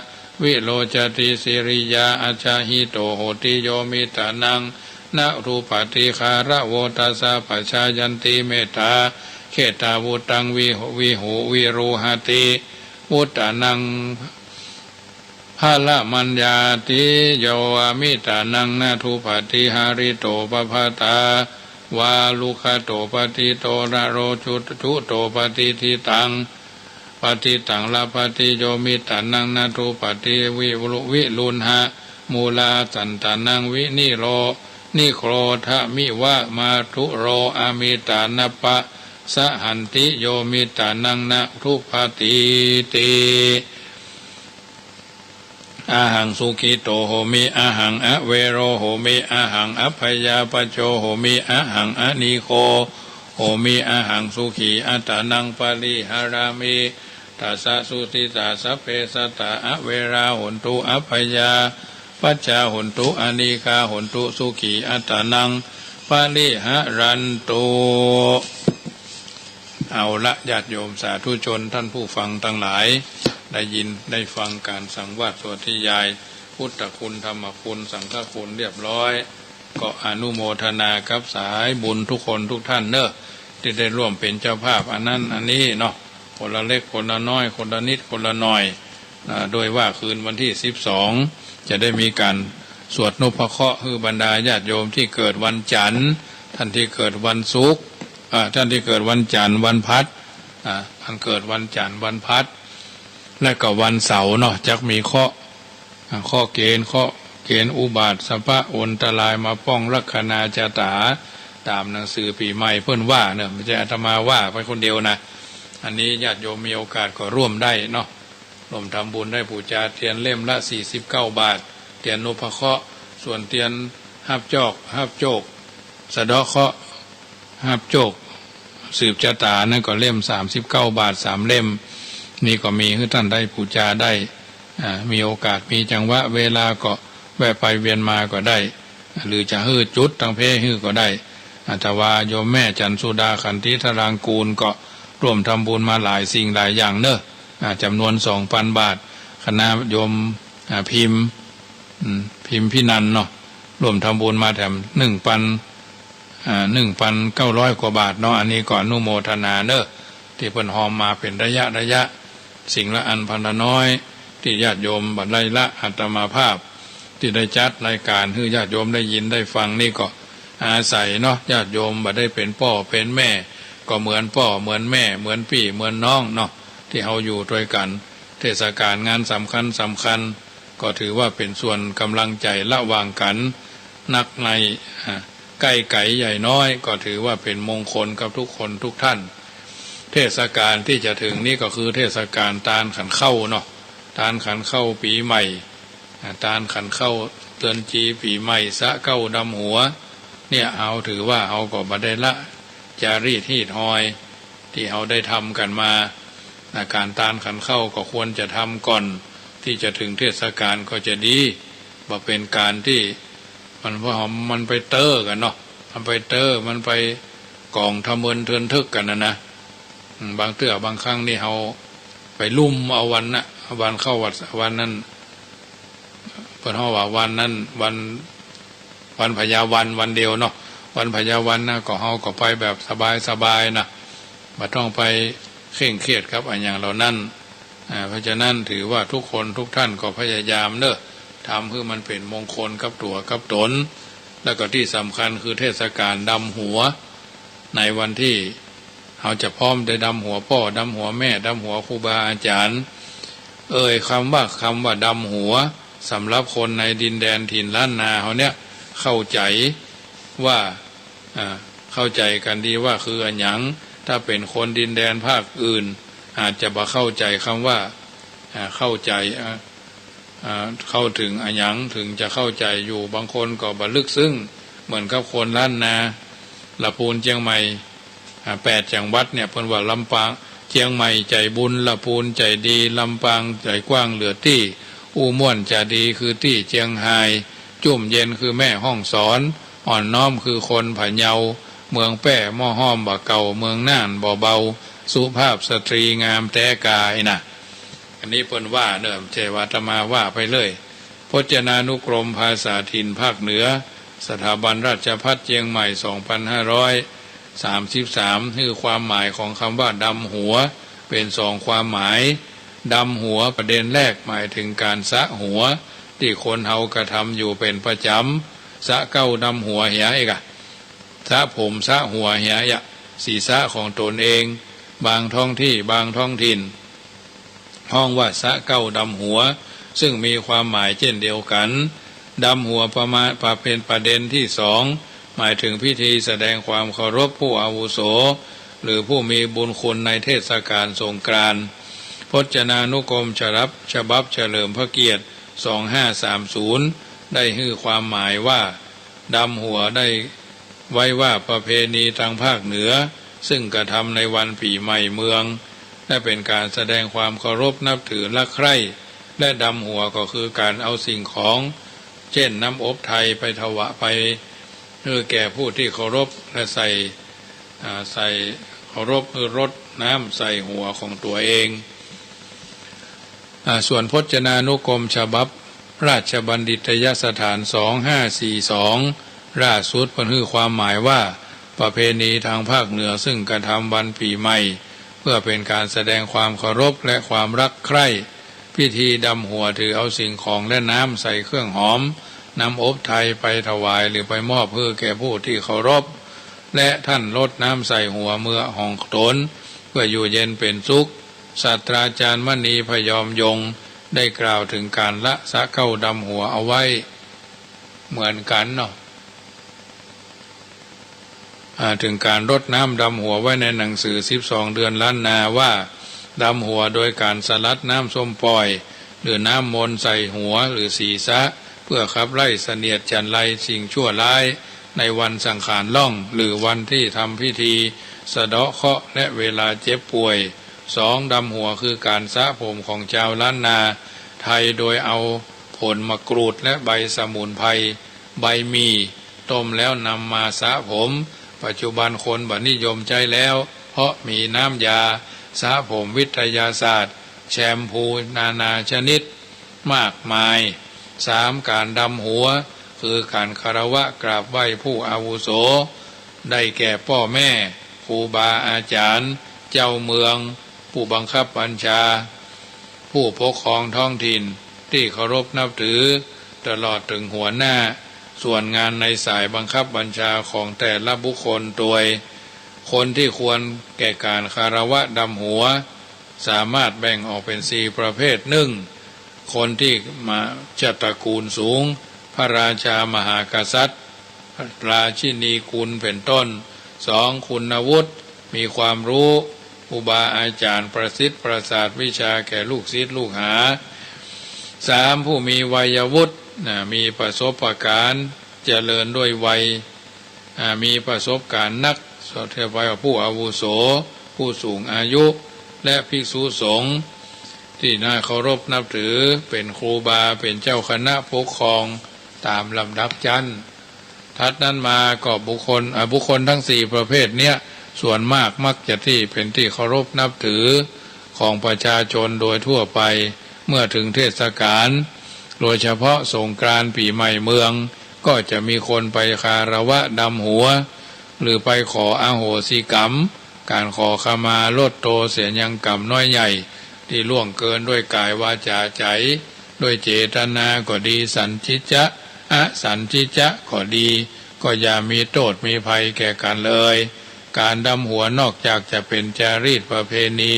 วิโรจติ สิริยา อัจฉะหิโต โหติ โยมิตตะนัง นะ ทุปปะติ คาระโวตัสสะ ปัจจายันติ เมตตา เขตาวุตตัง วิ วิหู วิรูหะติ วุตตะนัง พะละมัญญาติ โยมิตตะนัง นะ ทุปปะติ หะริโต ปะภะตา วา รุกขะโต ปะติโต นะโร จุ จุโต ปะติฏฐิตัง ปะติตัง ละพะติ โยมิตตะนัง นะ ทุปปะติ วิรุ วิรุณหะ มูลา สันตะนัง วินิโร นิโครธะมิวะ มาทุโร อะมิตตานะ ปะสะหันติ โยมิตตะนัง นะ ทุปปะติติ อะหัง สุขิโต โหมิ อะหัง อะเวโร โหมิ อะหัง อัพพยาปัจโจ โหมิ อะหัง อะนีโก โหมิ อะหัง สุขีอัตตานัง ปะริหะรามิ ตัสสะ สุสิตา สัพเพ สัตตา อะเวรา โหนตุ อัพพยาปัจจา โหนตุ อะนีกา โหนตุ สุขีอัตตานัง ปะริหะรันตุ เอาละ ญาติโยมสาธุชน ท่านผู้ฟังตังหลาย ได้ยินได้ฟังการสังวาสสวดนิยาย พุทธคุณ ธรรมคุณ สังฆคุณเรียบร้อย ก็อนุโมทนากับสายบุญทุกคนทุกท่านเนอะ ตี้ได้ร่วมเป๋นเจ้าภาพอันนั้นอันนี้เนาะ คนละเล็กคนละน้อย คนละนิดคนละหน่อย อ่า โดยว่าคืนวันตี้สิบสอง จะได้มีการสวดนพเคราะห์หื้อบรรดาญาติโยมตี้เกิดวันจันทร์ ต้านตี้เกิดวันศุกร์ อ่า ต้านตี้เกิดวันจันทร์ วันพฤหัส อ่า อันเกิดวันจันทร์ วันพฤหัส และก็วันเสาร์เนาะ จักมีเคราะห์ อ่า เคราะห์เกณฑ์ เคราะห์เกณฑ์อุบาทสะพะอันตรายมาป้องลักขณาชะตา ต๋ามหนังสือปี๋ใหม่เปิ้นว่าเนาะ บ่ใจ้อาตมาว่าไปคนเดียวนะ อันนี้ญาติโยมมีโอกาสก็ร่วมได้เนาะ ร่วมทำบุญได้ปู๋จาเตียนเล่มละสี่สิบเก้าบาท เตียนนพเคราะห์ ส่วนเตียนฮับจอก ฮับโจค สะเดาะเคราะห์ ฮับโจค สืบจะต๋านั้นก็เล่มสามสิบเก้าบาทสามเล่ม นี่ก็มีหื้อต้านได้ปู๋จาได้ อ่า มีโอกาสมีจังหวะเวลาก็แวะไปเวียนมาก็ได้ หรือจะหื้อจุดตังเพหื้อก็ได้ อ่า ถ้าว่าโยมแม่จันทร์สุดา ขันติธารางกูลก็ร่วมทำบุญมาหลายสิ่งหลายอย่างเนาะ อ่า จ๋ำนวนสองปันบาท คณะโยม อ่า พิมพ์ อืม พิมพ์พินันท์เนาะ ร่วมทำบุญมาแถมหนึ่งปัน อ่า หนึ่งปันเก้าร้อยกว่าบาทเนาะ อันนี้ก็อนุโมทนาเนาะ ตี้เปิ้นฮอมมาเป๋นระยะระยะ สิ่งละอันพันละน้อย ตี้ญาติโยมบ่ได้ละอาตมาภาพ ตี้ได้จัดรายการหื้อญาติโยมได้ยินได้ฟังนี่ก็อาศัยเนาะ ญาติโยมบ่ได้เป๋นป้อเป๋นแม่ ก็เหมือนป้อเหมือนแม่ เหมือนปี้เหมือนน้องเนาะ ตี้เฮาอยู่ตวยกั๋น เทศกาลงานสำคัญสำคัญ ก็ถือว่าเป๋นส่วนก๋ำลังใจ๋ระหว่างกั๋น นักใน อ่า ใก้ไก๋ใหญ่น้อย ก็ถือว่าเป๋นมงคลกับทุกคนทุกท่าน เทศกาลตี้จะเถิงนี้ก็คือเทศกาลตานขันเข้าเนาะ ตานขันเข้าปี๋ใหม่ อ่า ตานขันเข้าเดือนจีปี๋ใหม่ สะเก๊าดำหัว เนี่ย เฮาถือว่าเฮาก็บ่ได้ละจารีตฮีตฮอย ตี้เฮาได้ทำกั๋นมา นะ ก๋านตานขันเข้าก็ควรจะทำก่อนตี้จะเถิงเทศกาลก็จะดี บ่เป๋นก๋านตี้มัน ว่ามันไปเต๊อะกั๋นเนาะ มันไปเต๊อะ มันไปก๋องทะเมินเทินทึกกั๋นนะนะ อืม บางเตื้อบางครั้งนี่เฮา ไปลุ่มเอาวันนะ วันเข้าวัดวันนั้น เปิ้นฮ้องว่าวันนั้น วัน วันพญาวัน วันเดียวเนาะ วันพญาวันนะ ก็เฮาก็ไปแบบสบายๆ นะ บ่ต้องไปเคร่งเครียดกับอะหยังเหล่านั้น อ่า เพราะฉะนั้นถือว่าทุกคนทุกท่านก็พยายามเนาะ ทำหื้อมันเป๋นมงคลกับตั๋วกับตน แล้วก็ตี้สำคัญคือเทศกาลดำหัว ในวันตี้เฮาจะพร้อมได้ดำหัวป้อ ดำหัวแม่ ดำหัวครูบาอาจ๋ารย์ เอ่ยกำว่า กำว่าดำหัว สำหรับคนในดินแดนถิ่นล้านนาเฮาเนี่ย เข้าใจ๋ว่า อ่า เข้าใจ๋กั๋นดีว่าคืออะหยัง ถ้าเป๋นคนดินแดนภาคอื่น อาจจะบ่เข้าใจ๋กำว่า อ่า เข้าใจ๋ อ่า อ่า เข้าเถิงอะหยัง เถิงจะเข้าใจ๋อยู่ บางคนก็บ่ลึกซึ้ง เหมือนกับคนล้านนา ละปูน เจียงใหม่ อ่า แปดจังหวัดเนี่ย เปิ้นว่าลำปาง เจียงใหม่ใจ๋บุญ ละปูนใจ๋ดี ลำปางใจ๋กว้างเหลือตี้ อู้ม่วนจะดีคือตี้เจียงฮาย จุ่มเย็นคือแม่ฮ่องสอน อ่อนน้อมคือคนพะเยา เมืองแป้ หม้อห้อมบ่าเก่า เมืองน่านบ่เบา สุภาพสตรีงามแต๊กา อี้นะ อันนี้เปิ้นว่าเนาะ บ่ใจ้ว่าอาตมาว่าไปเลย พจนานุกรมภาษาถิ่นภาคเหนือ สถาบันราชภัฏเจียงใหม่ สองพันห้าร้อยสามสิบสาม หื้อความหมายของกำว่าดำหัว เป๋นสองความหมาย ดำหัวประเด็นแรกหมายเถิงก๋านสระหัว ตี้คนเฮากระทำอยู่เป๋นประจ๋ำ สระเก๊าดำหัวเหีย อี้ก่ะ สระผมสระหัวเหีย ยะ ศีรษะของตนเอง บางท้องตี้ บางท้องถิ่น ฮ้องว่าสระเก๊าดำหัว ซึ่งมีความหมายเจ้นเดียวกั๋น ดำหัวประมาณ ประเภท ประเด็นตี้สอง หมายเถิงพิธีแสดงความเคารพผู้อาวุโส หรือผู้มีบุญคุณในเทศกาลสงกรานต์ พจนานุกรมฉบับ ฉบับเฉลิมพระเกียรติ สองห้าสามศูนย์ ได้หื้อความหมายว่า ดำหัวได้ไว้ว่าประเพณีตางภาคเหนือ ซึ่งกระทำในวันปี๋ใหม่เมือง และเป๋นก๋านแสดงความเคารพนับถือรักใคร่ และดำหัวก็คือก๋านเอาสิ่งของ เจ้นน้ำอบไทยไปถวาย ไปหื้อแก่ผู้ตี้เคารพ และใส่ อ่า ใส่เคารพ หื้อรดน้ำใส่หัวของตั๋วเอง อ่า ส่วนพจนานุกรมฉบับราชบัณฑิตยสถาน สองห้าสี่สอง ล่าสุดเปิ้นหื้อความหมายว่า ประเพณีตางภาคเหนือซึ่งกระทำวันปี๋ใหม่ เพื่อเป๋นก๋านแสดงความเคารพและความรักใคร่ พิธีดำหัวถือเอาสิ่งของและน้ำใส่เครื่องหอม น้ำอบไทยไปถวายหรือไปมอบหื้อแก่ผู้ตี้เคารพ และต้านรดน้ำใส่หัวเมือของตน เพื่ออยู่เย็นเป๋นสุข ศาสตราจารย์มณีพยอมยงค์ได้กล่าวเถิงก๋านละสระเก๊าดำหัวเอาไว้เหมือนกั๋นเนาะ อ่า เถิงก๋านรดน้ำดำหัวไว้ในหนังสือสิบสองเดือนล้านนาว่า ดำหัวโดยก๋านสลัดน้ำส้มป่อย หรือน้ำมนต์ใส่หัวหรือศีรษะ เพื่อขับไล่เสนียดจัญไรสิ่งชั่วร้าย ในวันสังขารล่อง หรือวันตี้ทำพิธีสะเดาะเคราะห์และเวลาเจ็บป่วย สอง ดำหัวคือก๋านสระผมของจาวล้านนาไทย โดยเอาผลมะกรูดและใบสมุนไพร ใบหมี่ ต้มแล้วนำมาสระผม ปัจจุบันคนบ่นิยมใจ๊แล้ว เพราะมีน้ำยาสระผมวิทยาศาสตร์ แชมพูนานาชนิดมากมาย สาม ก๋านดำหัว คือก๋านคารวะกราบไหว้ผู้อาวุโส ได้แก่ป้อแม่ ครูบาอาจ๋ารย์ เจ้าเมือง ผู้บังคับบัญชา ผู้ปกครองท้องถิ่นตี้เคารพนับถือ ตลอดเถิงหัวหน้าส่วนงานในสายบังคับบัญชาของแต่ละบุคคลตวย คนตี้ควรแก่ก๋านคารวะดำหัว สามารถแบ่งออกเป๋นสี่ประเภท นึ่ง คนตี้มาจากตระกูลสูง พระราชามหากษัตริย์ ราชินีกุลเป๋นต้น สอง คุณวุฒิ มีความรู้ ครูบาอาจ๋ารย์ประสิทธิ์ประสาทวิชาแก่ลูกศิษย์ลูกหา สาม ผู้มีวัยวุฒิ นะ มีประสบการณ์ เจริญด้วยวัย อ่า มีประสบการณ์นัก เทียบไว้กับผู้อาวุโส ผู้สูงอายุ และภิกษุสงฆ์ตี้น่าเคารพนับถือ เป๋นครูบา เป๋นเจ้าคณะปกครอง ต๋ามลำดับจั้น ถัดนั้นมาก็บุคคล อ่า บุคคลทั้งสี่ประเภทเนี้ย ส่วนมากมักจะตี้เป๋นตี้เคารพนับถือ ของประชาชนโดยทั่วไป เมื่อถึงเทศกาล โดยเฉพาะสงกรานต์ปี๋ใหม่เมือง ก็จะมีคนไปคารวะดำหัว หรือไปขออโหสิกรรม ก๋านขอขมาลดโตเสียยังกรรมน้อยใหญ่ ตี้ล่วงเกินด้วยก๋ายวาจ๋าใจ๋ ด้วยเจตนาก็ดี สัญญิจจะ อสัญญิจจะก็ดี ก็อย่ามีโต้ษมีภัยแก่กั๋นเลย ก๋านดำหัวนอกจากจะเป๋นจารีตประเพณี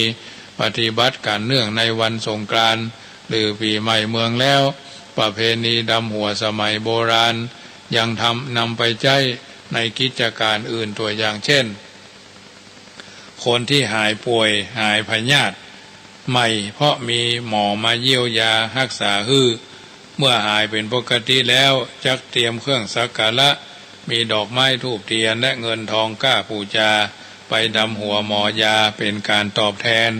ปฏิบัติกั๋นเนื่องในวันสงกรานต์ หรือปี๋ใหม่เมืองแล้ว ประเพณีดำหัวสมัยโบราณ ยังทำ นำไปใจ๊ในกิจก๋านอื่น ตั๋วอย่างเช่น คนตี้หายป่วย หายพยาธิใหม่ เพราะมีหมอมาเยียวยาฮักษาหื้อ เมื่อหายเป๋นปกติแล้ว จักเตรียมเครื่องสักการะ มีดอกไม้ธูปเตียน และเงินทองก้าปู๋จา ไปดำหัวหมอยา เป๋นก๋านตอบแทน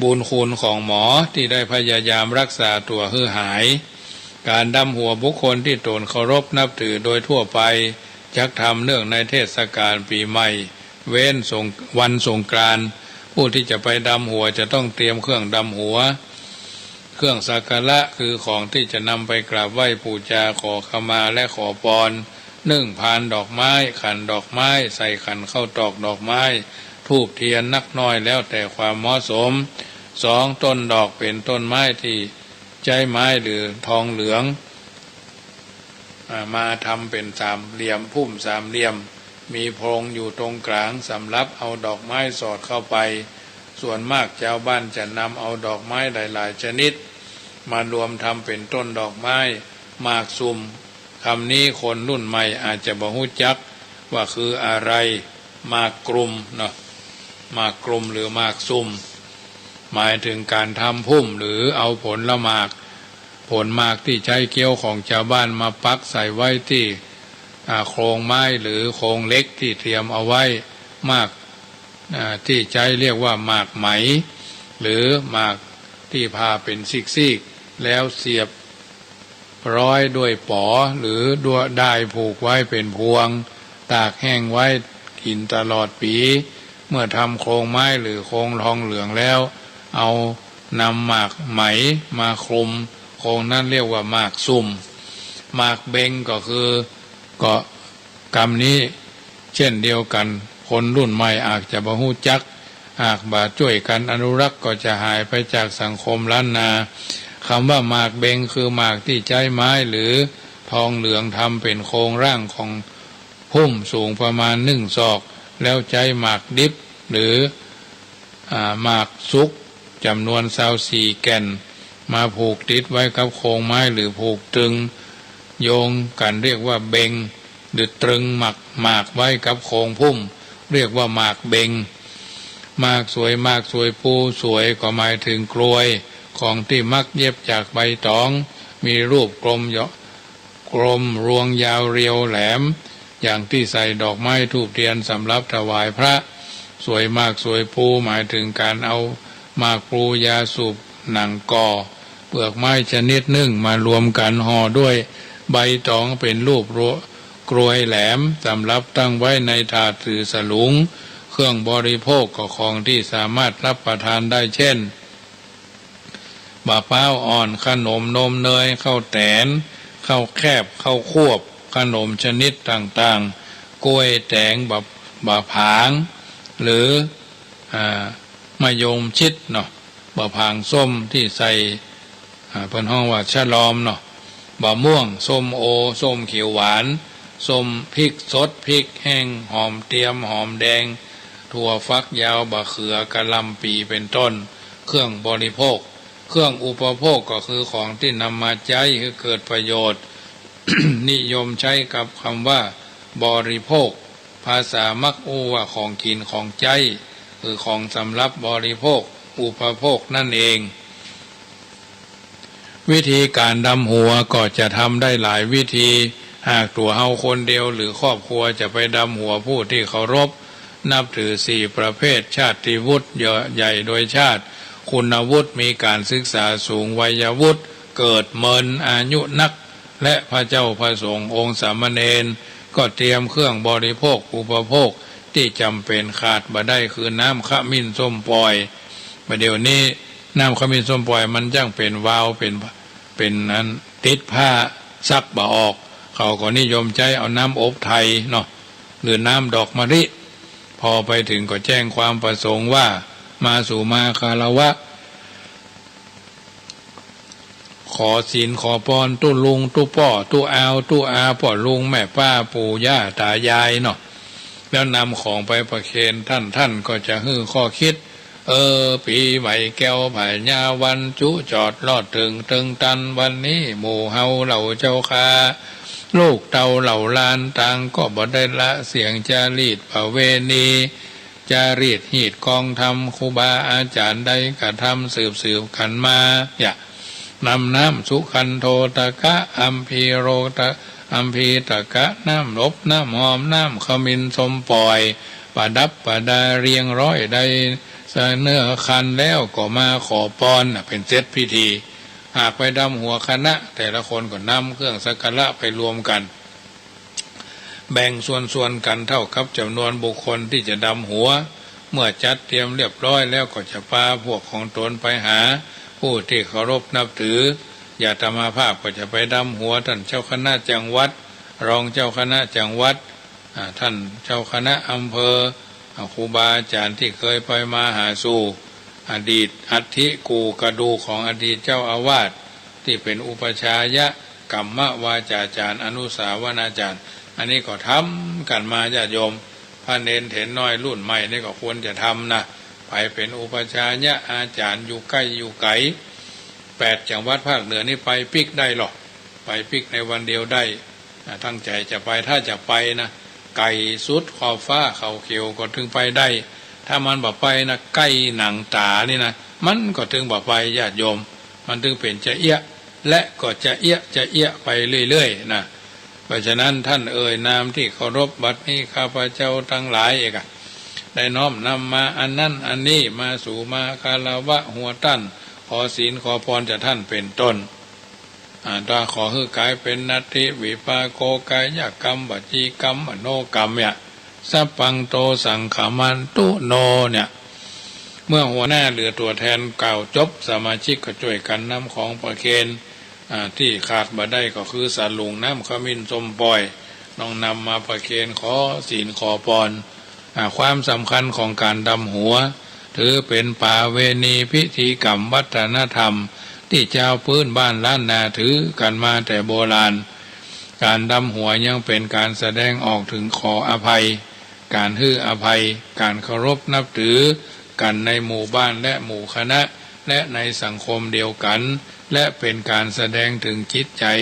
บุญคุณของหมอตี้ได้พยายามฮักษาตั๋วหื้อหาย ก๋านดำหัวบุคคลตี้ตนเคารพนับถือโดยทั่วไป จักทำเนื่องในเทศกาลปี๋ใหม่ เว้นสง- วันสงกรานต์ ผู้ตี้จะไปดำหัวจะต้องเตรียมเครื่องดำหัว เครื่องสักการะ คือของตี้จะนำไปกราบไหว้ปู๋จา ขอขมาและขอปอน นึ่งพานดอกไม้ ขันดอกไม้ ใส่ขันข้าวตอกดอกไม้ ธูปเตียนนักน้อยแล้วแต่ความเหมาะสม สอง ต้นดอก เป๋นต้นไม้ตี้ใจ๊ไม้หรือทองเหลือง อ่า มาทำเป๋นสามเหลี่ยม พุ่มสามเหลี่ยม มีโพรงอยู่ตรงก๋าง สำหรับเอาดอกไม้สอดเข้าไป ส่วนมากจาวบ้านจะนำเอาดอกไม้หลายๆ ชนิด มารวมทำเป๋นต้นดอกไม้ หมากสุม กำนี้คนรุ่นใหม่อาจจะบ่ฮู้จักว่าคืออะไร หมากกลุ่มเนาะ หมากกลุ่มหรือหมากสุม หมายถึงก๋านทำพุ่มหรือเอาผลหมาก ผลหมากตี้ใจ๊เกี้ยวของจาวบ้านมาปักใส่ไว้ตี้ อ่า โครงไม้หรือโครงเหล็กตี้เตรียมเอาไว้ หมาก อ่า ตี้ใจ๊เรียกว่าหมากไหม หรือหมากตี้ผ่าเป๋นซีกๆ แล้วเสียบ ร้อยด้วยป๋อ หรือด้ายผูกไว้เป๋นพวง ตากแห้งไว้กิ๋นตลอดปี๋ เมื่อทำโครงไม้หรือโครงทองเหลืองแล้ว เอานำหมากไหมมาคลุม โครงนั้นเรียกว่าหมากสุม หมากเบงก็คือ ก็กำนี้เช่นเดียวกั๋น คนรุ่นใหม่อาจจะบ่ฮู้จัก หากบ่จ้วยกั๋นอนุรักษ์ก็จะหายไปจากสังคมล้านนา กำว่าหมากเบงคือหมากตี้ใจ๊ไม้หรือทองเหลืองทำเป๋นโครงร่างของพุ่มสูงประมาณนึ่งศอก แล้วใจ๊หมากดิบหรือ อ่า หมากสุกจ๋ำนวนซาวสี่แก่น มาผูกติดไว้กับโครงไม้หรือผูกตึงโยงกั๋นเรียกว่าเบง หรือตรึงหมาก หมากไว้กับโครงพุ่ม เรียกว่าหมากเบง หมากสวย หมากสวยปูสวยก็หมายถึงกรวย ของตี้มักเย็บจากใบต๋อง มีรูปกลมเยาะ กลมรวงยาวเรียวแหลม อย่างตี้ใส่ดอกไม้ธูปเตียนสำหรับถวายพระ สวยหมากสวยปูหมายถึงก๋านเอาหมากปู ยาสูบ หนังก่อ เปลือกไม้ชนิดนึ่งมารวมกั๋นห่อด้วยใบต๋องเป๋นรูปรว- กรวยแหลม สำหรับตั้งไว้ในถาดหรือสลุง เครื่องบริโภคก็ของตี้สามารถฮับประทานได้เช่น บ่าป๊าวอ่อน ขนมนมเนย ข้าวแต๋น ข้าวแคบ ข้าวควบ ขนมชนิดต่างๆ กล้วย แต๋ง บ่า- บ่าผาง หรือ อ่า มะยงชิดเนาะ บ่าผางส้มตี้ใส่ อ่า เปิ้นฮ้องว่าชะลอมเนาะ บ่าม่วง ส้มโอ ส้มเขียวหวาน ส้ม พริกสด พริกแห้ง หอมเตียม หอมแดง ถั่วฝักยาว บ่าเขือ กะหล่ำปี๋ เป๋นต้น เครื่องบริโภค เครื่องอุปโภคก็คือของตี้นำมาใจ๊หื้อเกิดประโยชน์ นิยมใจ๊กับกำว่าบริโภค ภาษามักอู้ว่าของกิ๋นของใจ๊ คือของสำหรับบริโภค อุปโภคนั่นเอง วิธีก๋านดำหัวก็จะทำได้หลายวิธี หากตั๋วเฮาคนเดียวหรือครอบครัวจะไปดำหัวผู้ตี้เคารพนับถือสี่ประเภท ชาติวุฒิ ใหญ่โดยชาติ คุณวุฒิ มีก๋านศึกษาสูง วัยวุฒิ เกิดเมินอายุนัก และพระเจ้าพระสงฆ์องค์สามเณร ก็เตรียมเครื่องบริโภคอุปโภค ตี้จ๋ำเป๋นขาดบ่ได้ คือน้ำขมิ้นส้มป่อย บ่าเดี่ยวนี้น้ำขมิ้นส้มป่อยมันจั้งเป๋นวาล์ว เป๋น เป๋นอันติดผ้าซักบ่ออก เขาก็นิยมใจ๊เอาน้ำอบไทยเนาะ หรือน้ำดอกมะลิ พอไปเถิงก็แจ้งความประสงค์ว่า มาสู่มาคารวะ ขอศีลขอปอนตุ๊ลุงตุ๊ป้อตุ๊อาวตุ๊อา ป้อลุงแม่ป้าปู่ย่าต๋ายายเนาะ แล้วนำของไปประเคนต้าน ต้านก็จะหื้อข้อคิด เออ ปี๋ใหม่แก้วผายาวันจุจอดลอดเถิงเถิงตัน วันนี้หมู่เฮาเหล่าเจ้าข้า ลูกเต้าเหล่าหลานต่างก็บ่ได้ละเสี้ยงจารีตประเวณี จารีตฮีตกองธรรม ครูบาอาจ๋ารย์ได้กระทำสืบๆ กั๋นมา เนี่ย นำน้ำสุคันโธตกะ อัมพีโรตะ อัมพีตกะ น้ำอบน้ำหอม น้ำขมิ้นส้มป่อย ประดับประดาเรียงร้อย ได้เสนอคันแล้วก็มาขอปอนน่ะ เป๋นเสร็จพิธี หากไปดำหัวคณะ แต่ละคนก็นำเครื่องสักการะไปรวมกั๋น แบ่งส่วนๆ กั๋นเต้ากับจ๋ำนวนบุคคลตี้จะดำหัว เมื่อจัดเตรียมเรียบร้อยแล้วก็จะปาพวกของต๋นไปหาผู้ตี้เคารพนับถือ อาตมาภาพก็จะไปดำหัวต้านเจ้าคณะจังหวัด รองเจ้าคณะจังหวัด อ่า ต้านเจ้าคณะอำเภอ อ่า ครูบาอาจ๋ารย์ตี้เกยไปมาหาสู่ อดีตอัฐิกู่กระดูกของอดีตเจ้าอาวาสตี้เป๋นอุปัชฌายะ กัมมวาจาจ๋ารย์ อนุสาวนาจ๋ารย์ อันนี้ก็ทำกั๋นมาญาติโยม พระเณรเถรน้อยรุ่นใหม่นี่ก็ควรจะทำนะ ไปเป๋นอุปัชฌายะอาจ๋ารย์อยู่ใก้อยู่ไก๋ แปดจังหวัดภาคเหนือนี่ไปปิ๊กได้หรอก ไปปิ๊กในวันเดียวได้ อ่า ตั้งใจ๋จะไป ถ้าจะไปนะ ไก๋สุดขอบฟ้าเขาเขียวก็เถิงไปได้ ถ้ามันบ่ไปนะ ใก้หนังต๋านี่นะ มันก็เถิงบ่ไปญาติโยม มันเถิงเป๋นจะเอี้ยะ และก็จะเอี้ยะ จะเอี้ยะไปเรื่อยๆ นะ เพราะฉะนั้นต้านเอ่ยนามตี้เคารพ บัดนี้ข้าพเจ้าตังหลายเอกอะ ได้น้อมนำมาอันนั้นอันนี้มาสู่มาคารวะหัวต้าน ขอศีลขอปอนจากต้านเป๋นต้น อ่า ถ้าขอหื้อกายเป๋นนัตถิวิปากโข กายกรรม วจีกรรม มโนกรรม เนี่ย สัพพังโต สังขมันตุโน เนี่ย เมื่อหัวหน้าหรือตั๋วแทนกล่าวจบ สมาชิกก็จ้วยกั๋นนำของประเคน อ่า ตี้ขาดบ่ได้ก็คือสลุง น้ำขมิ้นส้มป่อย น้อมนำมาประเคนขอศีลขอปอน อ่า ความสำคัญของก๋านดำหัว ถือเป๋นประเวณีพิธีกรรมวัฒนธรรม ตี้จาวพื้นบ้านล้านนาถือกั๋นมาแต่โบราณ ก๋านดำหัวยังเป๋นก๋านแสดงออกเถิงขออภัย ก๋านหื้ออภัย ก๋านเคารพนับถือกั๋นในหมู่บ้านและหมู่คณะ และในสังคมเดียวกั๋น และเป๋นก๋านแสดงเถิงจิตใจ๋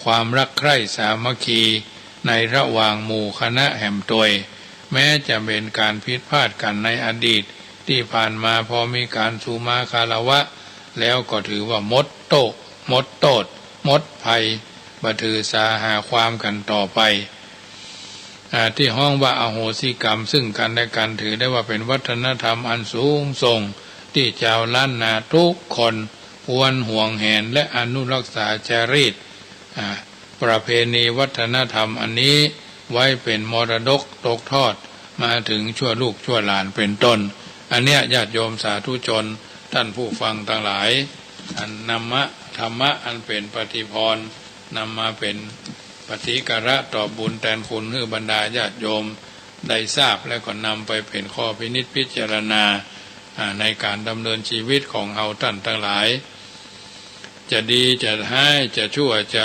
ความรักใคร่สามัคคีในระหว่างหมู่คณะแหมตวย แม้จะเป๋นก๋านผิดพลาดกั๋นในอดีตตี้ผ่านมา พอมีก๋านสู่มาคารวะแล้วก็ถือว่าหมดโต้ษ หมดโต้ษ หมดภัย บ่ถือสาหาความกั๋นต่อไป อ่า ตี้ฮ้องว่าอโหสิกรรมซึ่งกั๋นและกั๋น ถือได้ว่าเป๋นวัฒนธรรมอันสูงส่ง ตี้จาวล้านนากู้คนควรหวงแหนและอนุรักษาจารีต อ่า ประเพณีวัฒนธรรมอันนี้ไว้เป๋นมรดกตกทอดมาเถิงชั่วลูกชั่วหลานเป๋นต้น อันเนี้ยญาติโยมสาธุชนต้านผู้ฟังตังหลาย อันนำมะ ธรรมะอันเป๋นปฏิภรณ์ นำมาเป๋นปฏิการะตอบบุญแตนคุณหื้อบรรดาญาติโยมได้ทราบ และก็นำไปเป๋นข้อพินิจพิจารณา อ่า ในก๋านดำเนินชีวิตของเฮาต้านตังหลาย จะดีจะฮ้าย จะชั่วจะ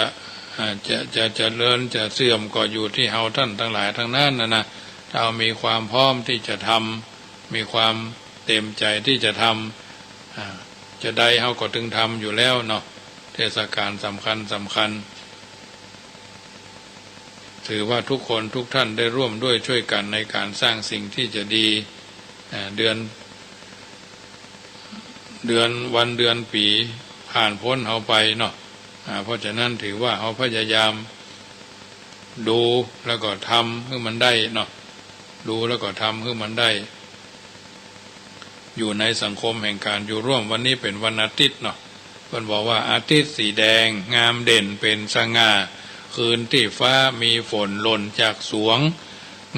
อ่า จะ จะเจริญจะเสื่อมก็อยู่ตี้เฮาต้านตังหลายตังนั้นนะนะ ถ้าเฮามีความพร้อมตี้จะทำ มีความเต๋มใจ๋ตี้จะทำ อ่า จาใดเฮาก็เถิงทำอยู่แล้วเนาะ เทศก๋าลสำคัญสำคัญ ถือว่าทุกคนทุกท่านได้ร่วมด้วยช่วยกั๋นในก๋านสร้างสิ่งตี้จะดี อ่า เดือน เดือน วันเดือนปี๋ผ่านป๊นเฮาไปเนาะ อ่า เพราะฉะนั้นถือว่าเฮาพยายามดูแล้วก็ทำหื้อมันได้เนาะ ดูแล้วก็ทำหื้อมันได้ อยู่ในสังคมแห่งก๋านอยู่ร่วม วันนี้เป๋นวันอาทิตย์เนาะ เปิ้นบอกว่าอาทิตย์สีแดงงามเด่นเป๋นสง่า คืนตี้ฟ้ามีฝนหล่นจากสวง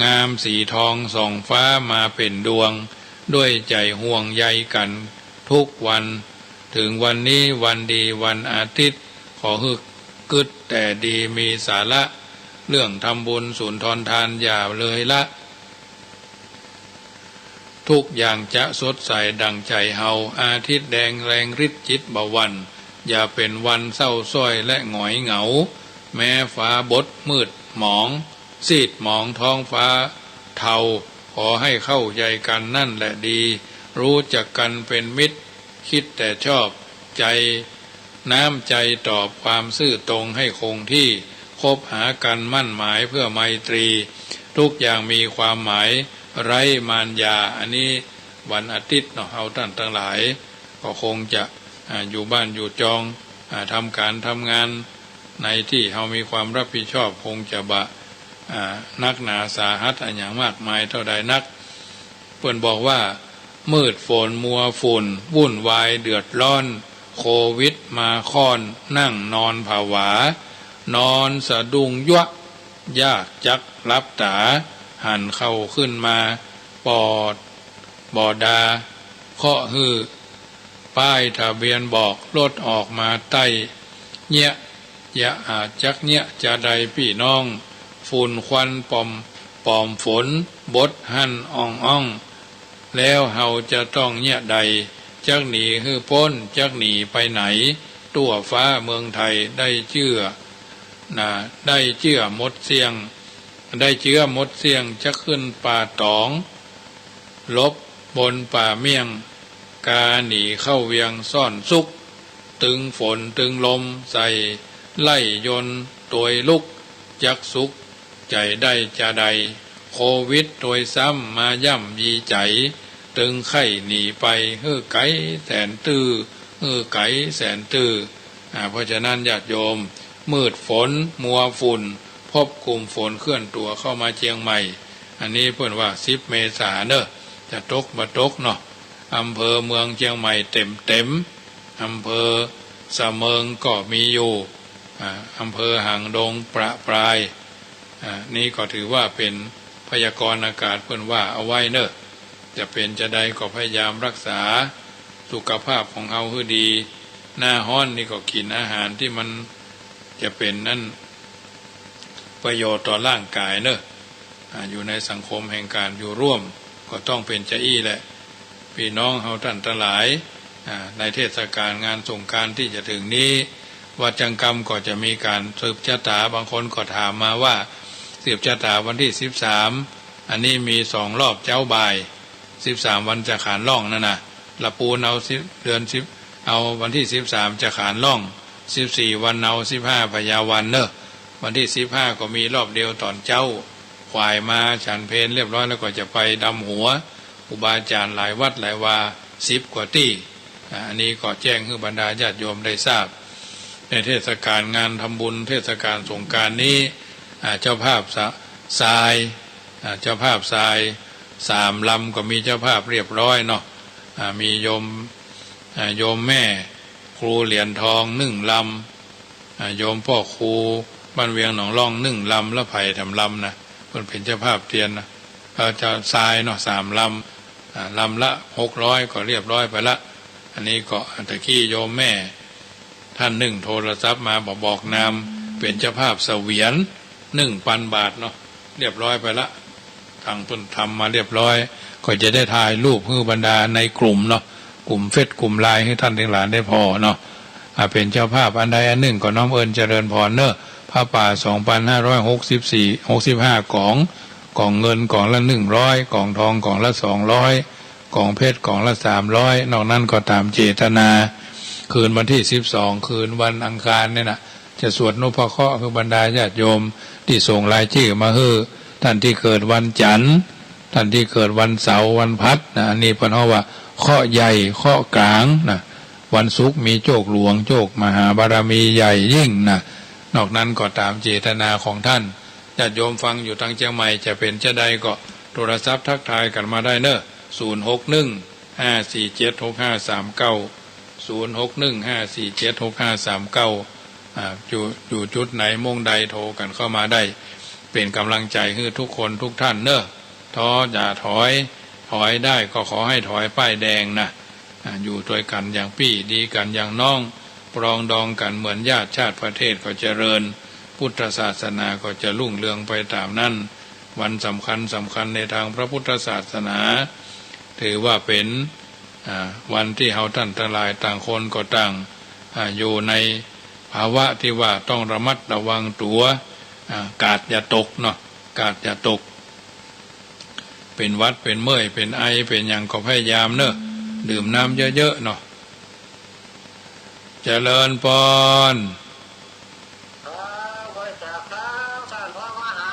งามสีทองส่องฟ้ามาเป๋นดวง ด้วยใจ๋ห่วงใยกั๋นทุกวัน เถิงวันนี้วันดีวันอาทิตย์ ขอหื้อกึ๊ดแต่ดีมีสาระ เรื่องทำบุญสุนทรทานอย่าเลยละ ทุกอย่างจะสดใสดั่งใจ๋เฮา อาทิตย์แดงแรงฤทธิ์จิตบ่หวั่น อย่าเป๋นวันเศร้าส้อยและหงอยเหงา แม้ฟ้าบดมืดหมอง ซีดหมองท้องฟ้าเทา ขอให้เข้าใจกั๋นนั่นแหละดี รู้จักกั๋นเป๋นมิตร คิดแต่ชอบ ใจ๋ น้ำใจ๋ตอบความซื่อตรงให้คงที่ คบหากั๋นมั่นหมายเพื่อไมตรี ทุกอย่างมีความหมายไร้มารยา อันนี้วันอาทิตย์เนาะ เฮาต้านตังหลายก็คงจะ อ่า อยู่บ้านอยู่จอง อ่า ทำก๋านทำงาน ในตี้เฮามีความรับผิดชอบ คงจะบ่ อ่า นักหนาสาหัสอะหยังมากมายเต้าใดนัก เปิ้นบอกว่า มืดฝนมัวฝุ่น วุ่นวายเดือดร้อน โควิดมาค่อน นั่งนอนผวา นอนสะดุ้งยั้ว ยากจักหลับต๋า หันเข้าขึ้นมา ปอดบ่ดา เคาะหื้อ ป้ายทะเบียนบอกรถออกมาใต้ เยียะ อย่าอาจจักเยียะจาใดปี้น้อง ฝุ่นควันปอม ปอมฝน บดหั่นอ่องอ่อง แล้วเฮาจะต้องเยียะใด จักหนีหื้อป๊น จักหนีไปไหน ทั่วฟ้าเมืองไทยได้เจื้อ นะ ได้เจื้อหมดเสี้ยง ได้เจื้อหมดเสี้ยง จักขึ้นป่าต๋อง หลบบนป่าเมี่ยง กาหนีเข้าเวียงซ่อนสุข ตึงฝนตึงลมใส่ ไล่ยนต์ตวยลุก จักสุขใจ๋ได้จาใด โควิดตวยซ้ำมาย่ำยีใจ๋ ตึงใค่หนีไปหื้อไก๋แสนตื้อ หื้อไก๋แสนตื้อ อ่า เพราะฉะนั้นญาติโยม มืดฝนมัวฝุ่น พบกลุ่มฝนเคลื่อนตั๋วเข้ามาเจียงใหม่ อันนี้เปิ้นว่าสิบเมษาเนาะ จะตกบ่ตกเนาะ อำเภอเมืองเจียงใหม่เต็มๆ อำเภอสะเมิงก็มีอยู่ อ่า อำเภอหางดงประปราย อ่า นี่ก็ถือว่าเป๋นพยากรณ์อากาศเปิ้นว่าเอาไว้เนาะ จะเป๋นจาใดก็พยายามรักษาสุขภาพของเฮาหื้อดี หน้าฮ้อนนี่ก็กิ๋นอาหารตี้มันจะเป๋นอันประโยชน์ต่อร่างก๋ายเนาะ อ่า อยู่ในสังคมแห่งก๋านอยู่ร่วม ก็ต้องเป๋นจาอี้แหละ ปี้น้องเฮาต้านตังหลาย อ่า ในเทศกาลงานสงกรานต์ตี้จะเถิงนี้ วัดจังกำก็จะมีก๋านสืบจะต๋า บางคนก็ถามมาว่า สืบจะต๋าวันตี้สิบสาม อันนี้มีสองรอบเจ๊าบ่าย สิบสามวันจะขานล่องนั่นน่ะ ละปูนเอาสิบ เดือนสิบ เอาวันตี้สิบสามจะขานล่อง สิบสี่วันเอา สิบห้าพญาวันเนาะ วันตี้สิบห้าก็มีรอบเดียวต๋อนเจ๊า ขวายมาฉันเพลเรียบร้อยแล้วก็จะไปดำหัว ครูบาอาจ๋ารย์หลายวัดหลายวา สิบกว่าตี้ อ่า อันนี้ก็แจ้งหื้อบรรดาญาติโยมได้ทราบ ในเทศกาลงานทำบุญเทศกาลสงกรานต์นี้ อ่า เจ้าภาพสะ ทราย อ่า เจ้าภาพทรายสามลำก็มีเจ้าภาพเรียบร้อยเนาะ อ่า มีโยม อ่า โยมแม่ครูเหรียญทองนึ่งลำ อ่า โยมป้อครูบ้านเวียงหนองล่องนึ่งลำ และใผแถมลำนะ เปิ้นเป๋นเจ้าภาพเตียนนะ เอ่อ เจ้าทรายเนาะ สามลำ อ่า ลำละหกร้อยก็เรียบร้อยไปละ อันนี้ก็ตะกี้โยมแม่ต้านนึ่งโทรศัพท์มาบอก บอกนาม เป๋นเจ้าภาพเสวียนนึ่งปันบาทเนาะ เรียบร้อยไปละ ตังเปิ้นทำมาเรียบร้อย ก็จะได้ถ่ายรูปหื้อบรรดาในกลุ่มเนาะ กลุ่มเฟซกลุ่มไลน์หื้อต้านตังหลายได้ผ่อเนาะ อ่า เป๋นเจ้าภาพอันใดอันนึ่งก็น้อมเอิญเจริญพรเนาะ ผ้าป่าสองปันห้าร้อยหกสิบสี่ หกสิบห้าก๋อง ก๋องเงินก๋องละนึ่งร้อย ก๋องทองก๋องละสองร้อย ก๋องเพชรก๋องละสามร้อย นอกนั้นก็ต๋ามเจตนา คืนวันตี้สิบสอง คืนวันอังคารเนี่ยนะ จะสวดนพเคราะห์หื้อบรรดาญาติโยมตี้ส่งรายจื้อมาหื้อ ต้านตี้เกิดวันจั๋นทร์ ต้านตี้เกิดวันเสาร์วันพัดนะ อันนี้เปิ้นฮ้องว่าเคราะห์ใหญ่เคราะห์ก๋างนะ วันศุกร์มีโจคหลวง โจคมหาบารมีใหญ่ยิ่งนะ นอกนั้นก็ต๋ามเจตนาของต้าน ญาติโยมฟังอยู่ตังเจียงใหม่จะเป๋นจาใดก็โทรศัพท์ทักทายกั๋นมาได้เนาะ ศูนย์หกหนึ่ง ห้าสี่เจ็ด หกห้าสามเก้า ศูนย์หกหนึ่ง ห้าสี่เจ็ด หกห้าสามเก้า อ่า อยู่ อยู่จุดไหนม่วงใดโทรกั๋นเข้ามาได้ เป๋นก๋ำลังใจ๋หื้อกู้คนกู้ต้านเน่อ ท้ออย่าถอย ถอยได้ก็ขอหื้อถอยป้ายแดงนะ อ่า อยู่ตวยกั๋นอย่างปี้ ดีกั๋นอย่างน้อง ปรองดองกั๋นเหมือนญาติ ชาติประเทศก็เจริญ พุทธศาสนาก็จะรุ่งเรืองไปต๋ามนั้น วันสำคัญสำคัญในตางพระพุทธศาสนา ถือว่าเป๋น อ่า วันตี้เฮาต้านตังหลายต่างคนก็ต่าง อ่า อยู่ในภาวะตี้ว่าต้องระมัดระวังตั๋ว อ่า กาดอย่าตกเนาะ กาดอย่าตก เป๋นหวัด เป๋นเมื่อย เป๋นไอ เป๋นหยังก็พยายามเน่อ ดื่มน้ำเยอะๆ เนาะ เจริญปอน ครับ ไหว้สาครับ ต้านพ่อมหา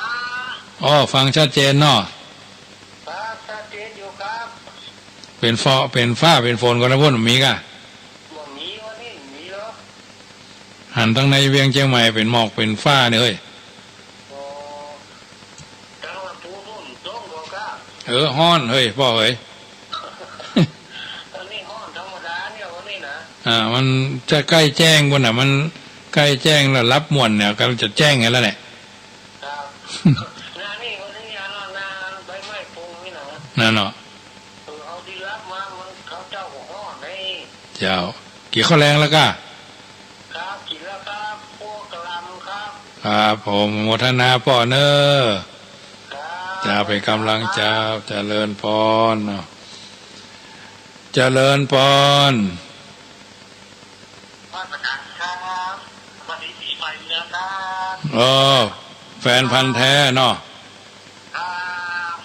อ้อ ฟังชัดเจนเนาะ ครับ ชัดเจนอยู่ครับ เป๋นฟ้า เป๋นฟ้า เป๋นฝนก่อนะ บ่มีก่ะ บ่มี วันนี้บ่มีหรอก หันตังในเวียงเจียงใหม่เป๋นหมอกเป๋นฟ้าเนี่ยเฮ้ย อ๋อ ตังลำพูนปู๊นตกก่อก้า เออ ฮ้อนเฮ้ย ป้อเฮ้ย อันนี้ฮ้อนธรรมดาเนี่ยวันนี้นะ อ่า มันจะใก้แจ้งปู๊นน่ะ มันใก้แจ้งแล้วหลับม่วนเนี่ย ก็จะแจ้งไงแล้วเนี่ย ครับ นานี่วันนี้อันนั้นนาใบไม้ปลิวนี่นะ นั่นเนาะ เออ เอาตี้หลับมามันเขาเจ้าก็ฮ้อนไง เจ้า กิ๋นข้าวแลงแล้วก้า ครับ กิ๋นแล้วครับ พวกกะหล่ำครับ ครับผม โมทนาป้อเน่อ ครับ เจ้า เป๋นก๋ำลังใจ๋ เจริญปอนเนาะ เจริญปอน นมัสก๋านครับ สวัสดีปี๋ใหม่นะครับ เออ แฟนพันธุ์แท้เนาะ ครับ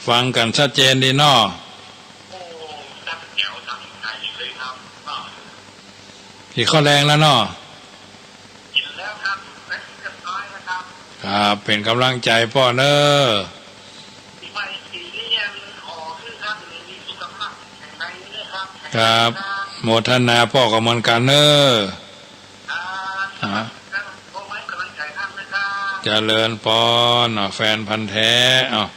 ฟังกั๋นชัดเจนดีเนาะ โอ้ ตั้งแจ๋วตั้งใจ๋เลยครับ กิ๋นข้าวแลงแล้วเนาะ กิ๋นแล้วครับ เรียบร้อยแล้วครับ ครับ เป๋นก๋ำลังใจ๋ป้อเน่อ ปี๋ใหม่ปี๋นี้ยังขอหื้อครับ มีสุขภาพแข็งแรงเน่อครับ ครับ โมทนาป้อก็เหมือนกั๋นเน่อ ครับ อ่า ครับ ผมให้ก๋ำลังใจ๋ต้านนะครับ เจริญปอน อ่ะ แฟนพันธุ์แท้ อ้าว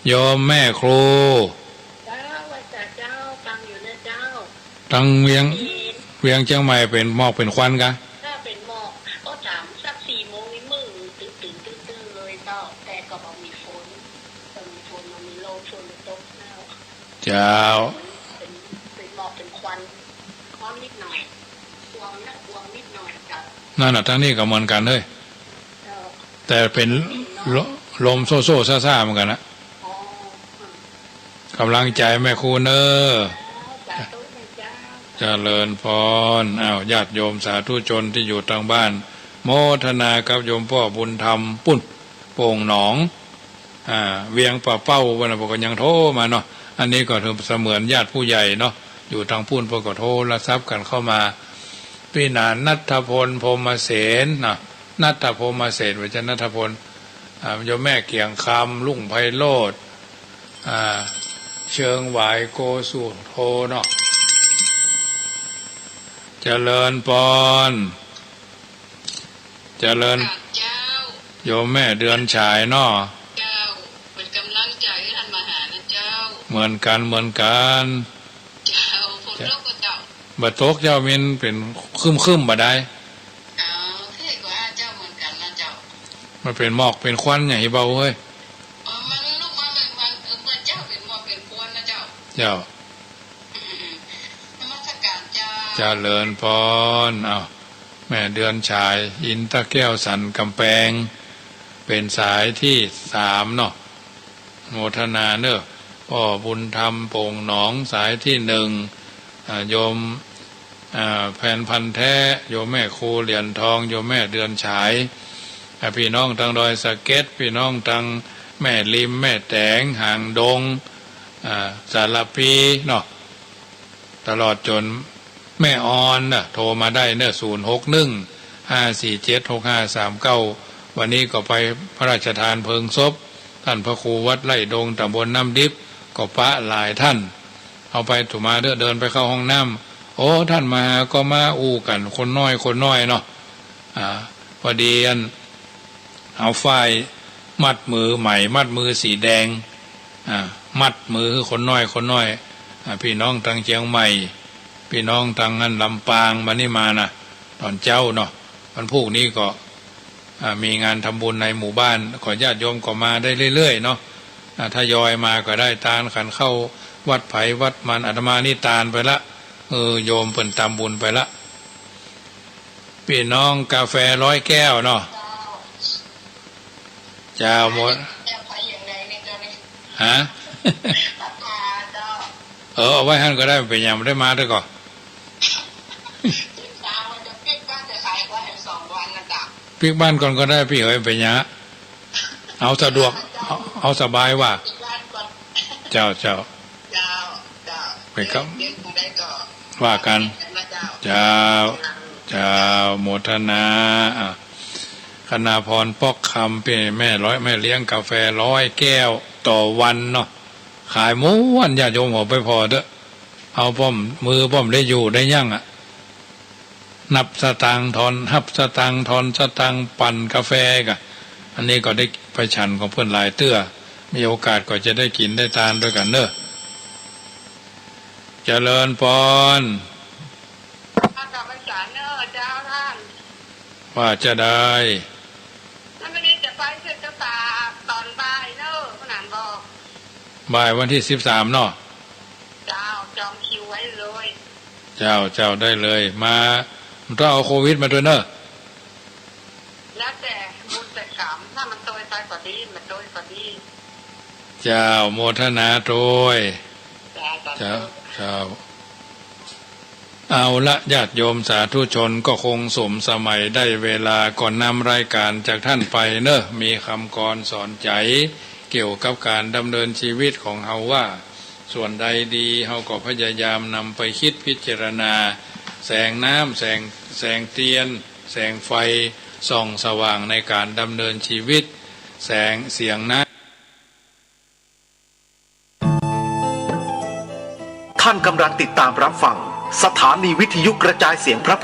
โยมแม่ครู เจ้า ไหว้สาเจ้า ฟังอยู่นะเจ้า ตังเวียง เวียงเจียงใหม่เป๋นหมอกเป๋นควันก่ะ ถ้าเป๋นหมอกก็ถามสักสี่โมงนี่มืดตึ๊ดตึ๊ดตึ๊ดตึ๊ดเลยเจ้า แต่ก็บ่มีฝน บ่มีฝน บ่มีลม ฝนบ่ตกเจ้า เจ้า เป๋น เป๋นหมอกเป๋นควัน ฮ้อนนิดหน่อย ควงนะ ควงนิดหน่อยเจ้า นั่นน่ะ ตังนี้ก็เหมือนกั๋นเฮ้ย เจ้า แต่เป๋นล- ลมโซ่ๆ ซ่าๆ เหมือนกั๋นนะ อ๋อ ก๋ำลังใจ๋แม่ครูเน่อ สาธุนะเจ้า เจริญปอน อ้าว ญาติโยมสาธุชนตี้อยู่ตางบ้าน โมทนากับโยมป้อบุญธรรม ปู๊น โป่งหนอง อ่า เวียงป่าเป้า วันนั้นป้อก็ยังโทรมาเนาะ อันนี้ก็ถือเสมือนญาติผู้ใหญ่เนาะ อยู่ตางปู๊นป้อก็โทรศัพท์กั๋นเข้ามา ปี้หนาน ณัฐพล พรหมเสน นะ ณัฐพล พรหมเสน บ่ใจ้ณัฐพล อ่า โยมแม่เกียงคำ รุ่งไพโรจน์ อ่า เชิงหวาย โกสุโธ เนาะ เจริญปอน เจริญ เจ้า โยมแม่เดือนฉายเนาะ เจ้า เป๋นก๋ำลังใจ๋หื้อต้านมหานะเจ้า เหมือนกั๋น เหมือนกั๋น เจ้า ฝนตกบ่เจ้า บ่ตกเจ้า มันเป๋นครึ้มๆ บ่าดาย อ๋อ เท่กว่าเจ้าเหมือนกั๋นนะเจ้า มันเป๋นหมอกเป๋นควันอย่างตี้เบาเฮ้ย อ๋อ มันลุกมาเป๋นควัน เออ เหมือนเจ้าเป๋นหมอกเป๋นควันนะเจ้า เจ้า อืมๆๆ นมัสก๋านเจ้า เจริญปอน อ้าว แม่เดือนฉาย อินทแก้วสันกำแปง เป๋นสายตี้สามเนาะ โมทนาเน่อ ป้อบุญธรรม โป่งหนอง สายตี้หนึ่ง อ่า โยม อ่า แฟนพันธุ์แท้ โยมแม่ครูเหรียญทอง โยมแม่เดือนฉาย อ่า ปี้น้องตางดอยสะเก็ด ปี้น้องตางแม่ริม แม่แตง หางดง อ่า สารภีเนาะ ตลอดจ๋นแม่ออนเน่อ โทรมาได้เน่อ ศูนย์หกหนึ่ง ห้าสี่เจ็ด หกห้าสามเก้า วันนี้ก็ไปพระราชทานเพลิงศพ ต้านพระครูวัดไร่ดง ต๋ำบลน้ำดิบ ก็ปะหลายต้าน เอาไป อาตมาเน่อ เดินไปเข้าห้องน้ำ โอ้ ต้านมหาก็มาอู้กั๋น คนน้อย คนน้อยเนาะ อ่า พอดีอัน เอาฝ้ายมัดมือใหม่ มัดมือสีแดง อ่า มัดมือหื้อคนน้อย คนน้อย อ่า ปี้น้องตางเจียงใหม่ ปี้น้องตางอันลำปาง บ่านี้มานะ ต๋อนเจ๊าเนาะ วันพูกนี้ก็ อ่า มีงานทำบุญในหมู่บ้าน ก็ญาติโยมก็มาได้เรื่อยๆ เนาะ อ่า ทยอยมาก็ได้ ตานขันเข้าวัดใผวัดมัน อาตมานี่ตานไปละ เออ โยมเปิ้นตำบุญไปละ ปี้น้องกาแฟร้อยแก้วเนาะ เจ้า หมด ฮะ เออ เอาไว้หั้นก็ได้ บ่เป๋นหยัง บ่ได้มาเตื้อก่อ ปิ๊กบ้านก่อนก็ได้ปี้เหย บ่เป๋นหยัง เอาสะดวก เอา เอาสบายว่า เจ้า เจ้า ไปครับ ว่ากั๋น เจ้า เจ้า โมทนา อ่ะ คณาพร ป๊อกคำ ปี้แม่ร้อย แม่เลี้ยงกาแฟร้อยแก้วต่อวันเนาะ ขายม่วน ญาติโยมเอาไปผ่อเต๊อะ เอาป้อม มือป้อมได้อยู่ได้ยั้งอะ นับสตางค์ ถอน ฮับสตางค์ ถอนสตางค์ ปั่นกาแฟก่ะ อันนี้ก็ได้ไปฉันของเปิ้นหลายเตื้อ มีโอกาสก็จะได้กิ๋นได้ตานตวยกั๋นเน้อ เจริญปอน ข้าพรรษาเน้อเจ้าต้าน ว่าจะได้ แล้ววันนี้จะไปเชิดชะตาต๋อนบ่ายเน้อ ผู้นั้นบอก บ่ายวันตี้สิบสามเนาะ เจ้า จองคิวไว้เลย เจ้า เจ้า ได้เลย มา บ่ต้องเอาโควิดมาตวยเน้อ แล้วแต่บุญแต่ก๋รรม ถ้ามันตวยไปก็ดี บ่ตวยก็ดี เจ้า โมทนาตวย เจ้า สาธุ เจ้า เจ้า เอาละ ญาติโยมสาธุชน ก็คงสมสมัยได้เวลา ก่อนนำรายการจากท่านไปเน้อ มีกำกรสอนใจ๋เกี่ยวกับก๋านดำเนินชีวิตของเฮาว่า ส่วนใดดี เฮาก็พยายามนำไปกึ๊ดพิจารณา แสงน้ำ แสง แสงเตียน แสงไฟ ส่องสว่างในก๋านดำเนินชีวิต แสง เสียงน้ำ ท่านกำลังติดตามรับฟัง สถานีวิทยุกระจายเสียงพระ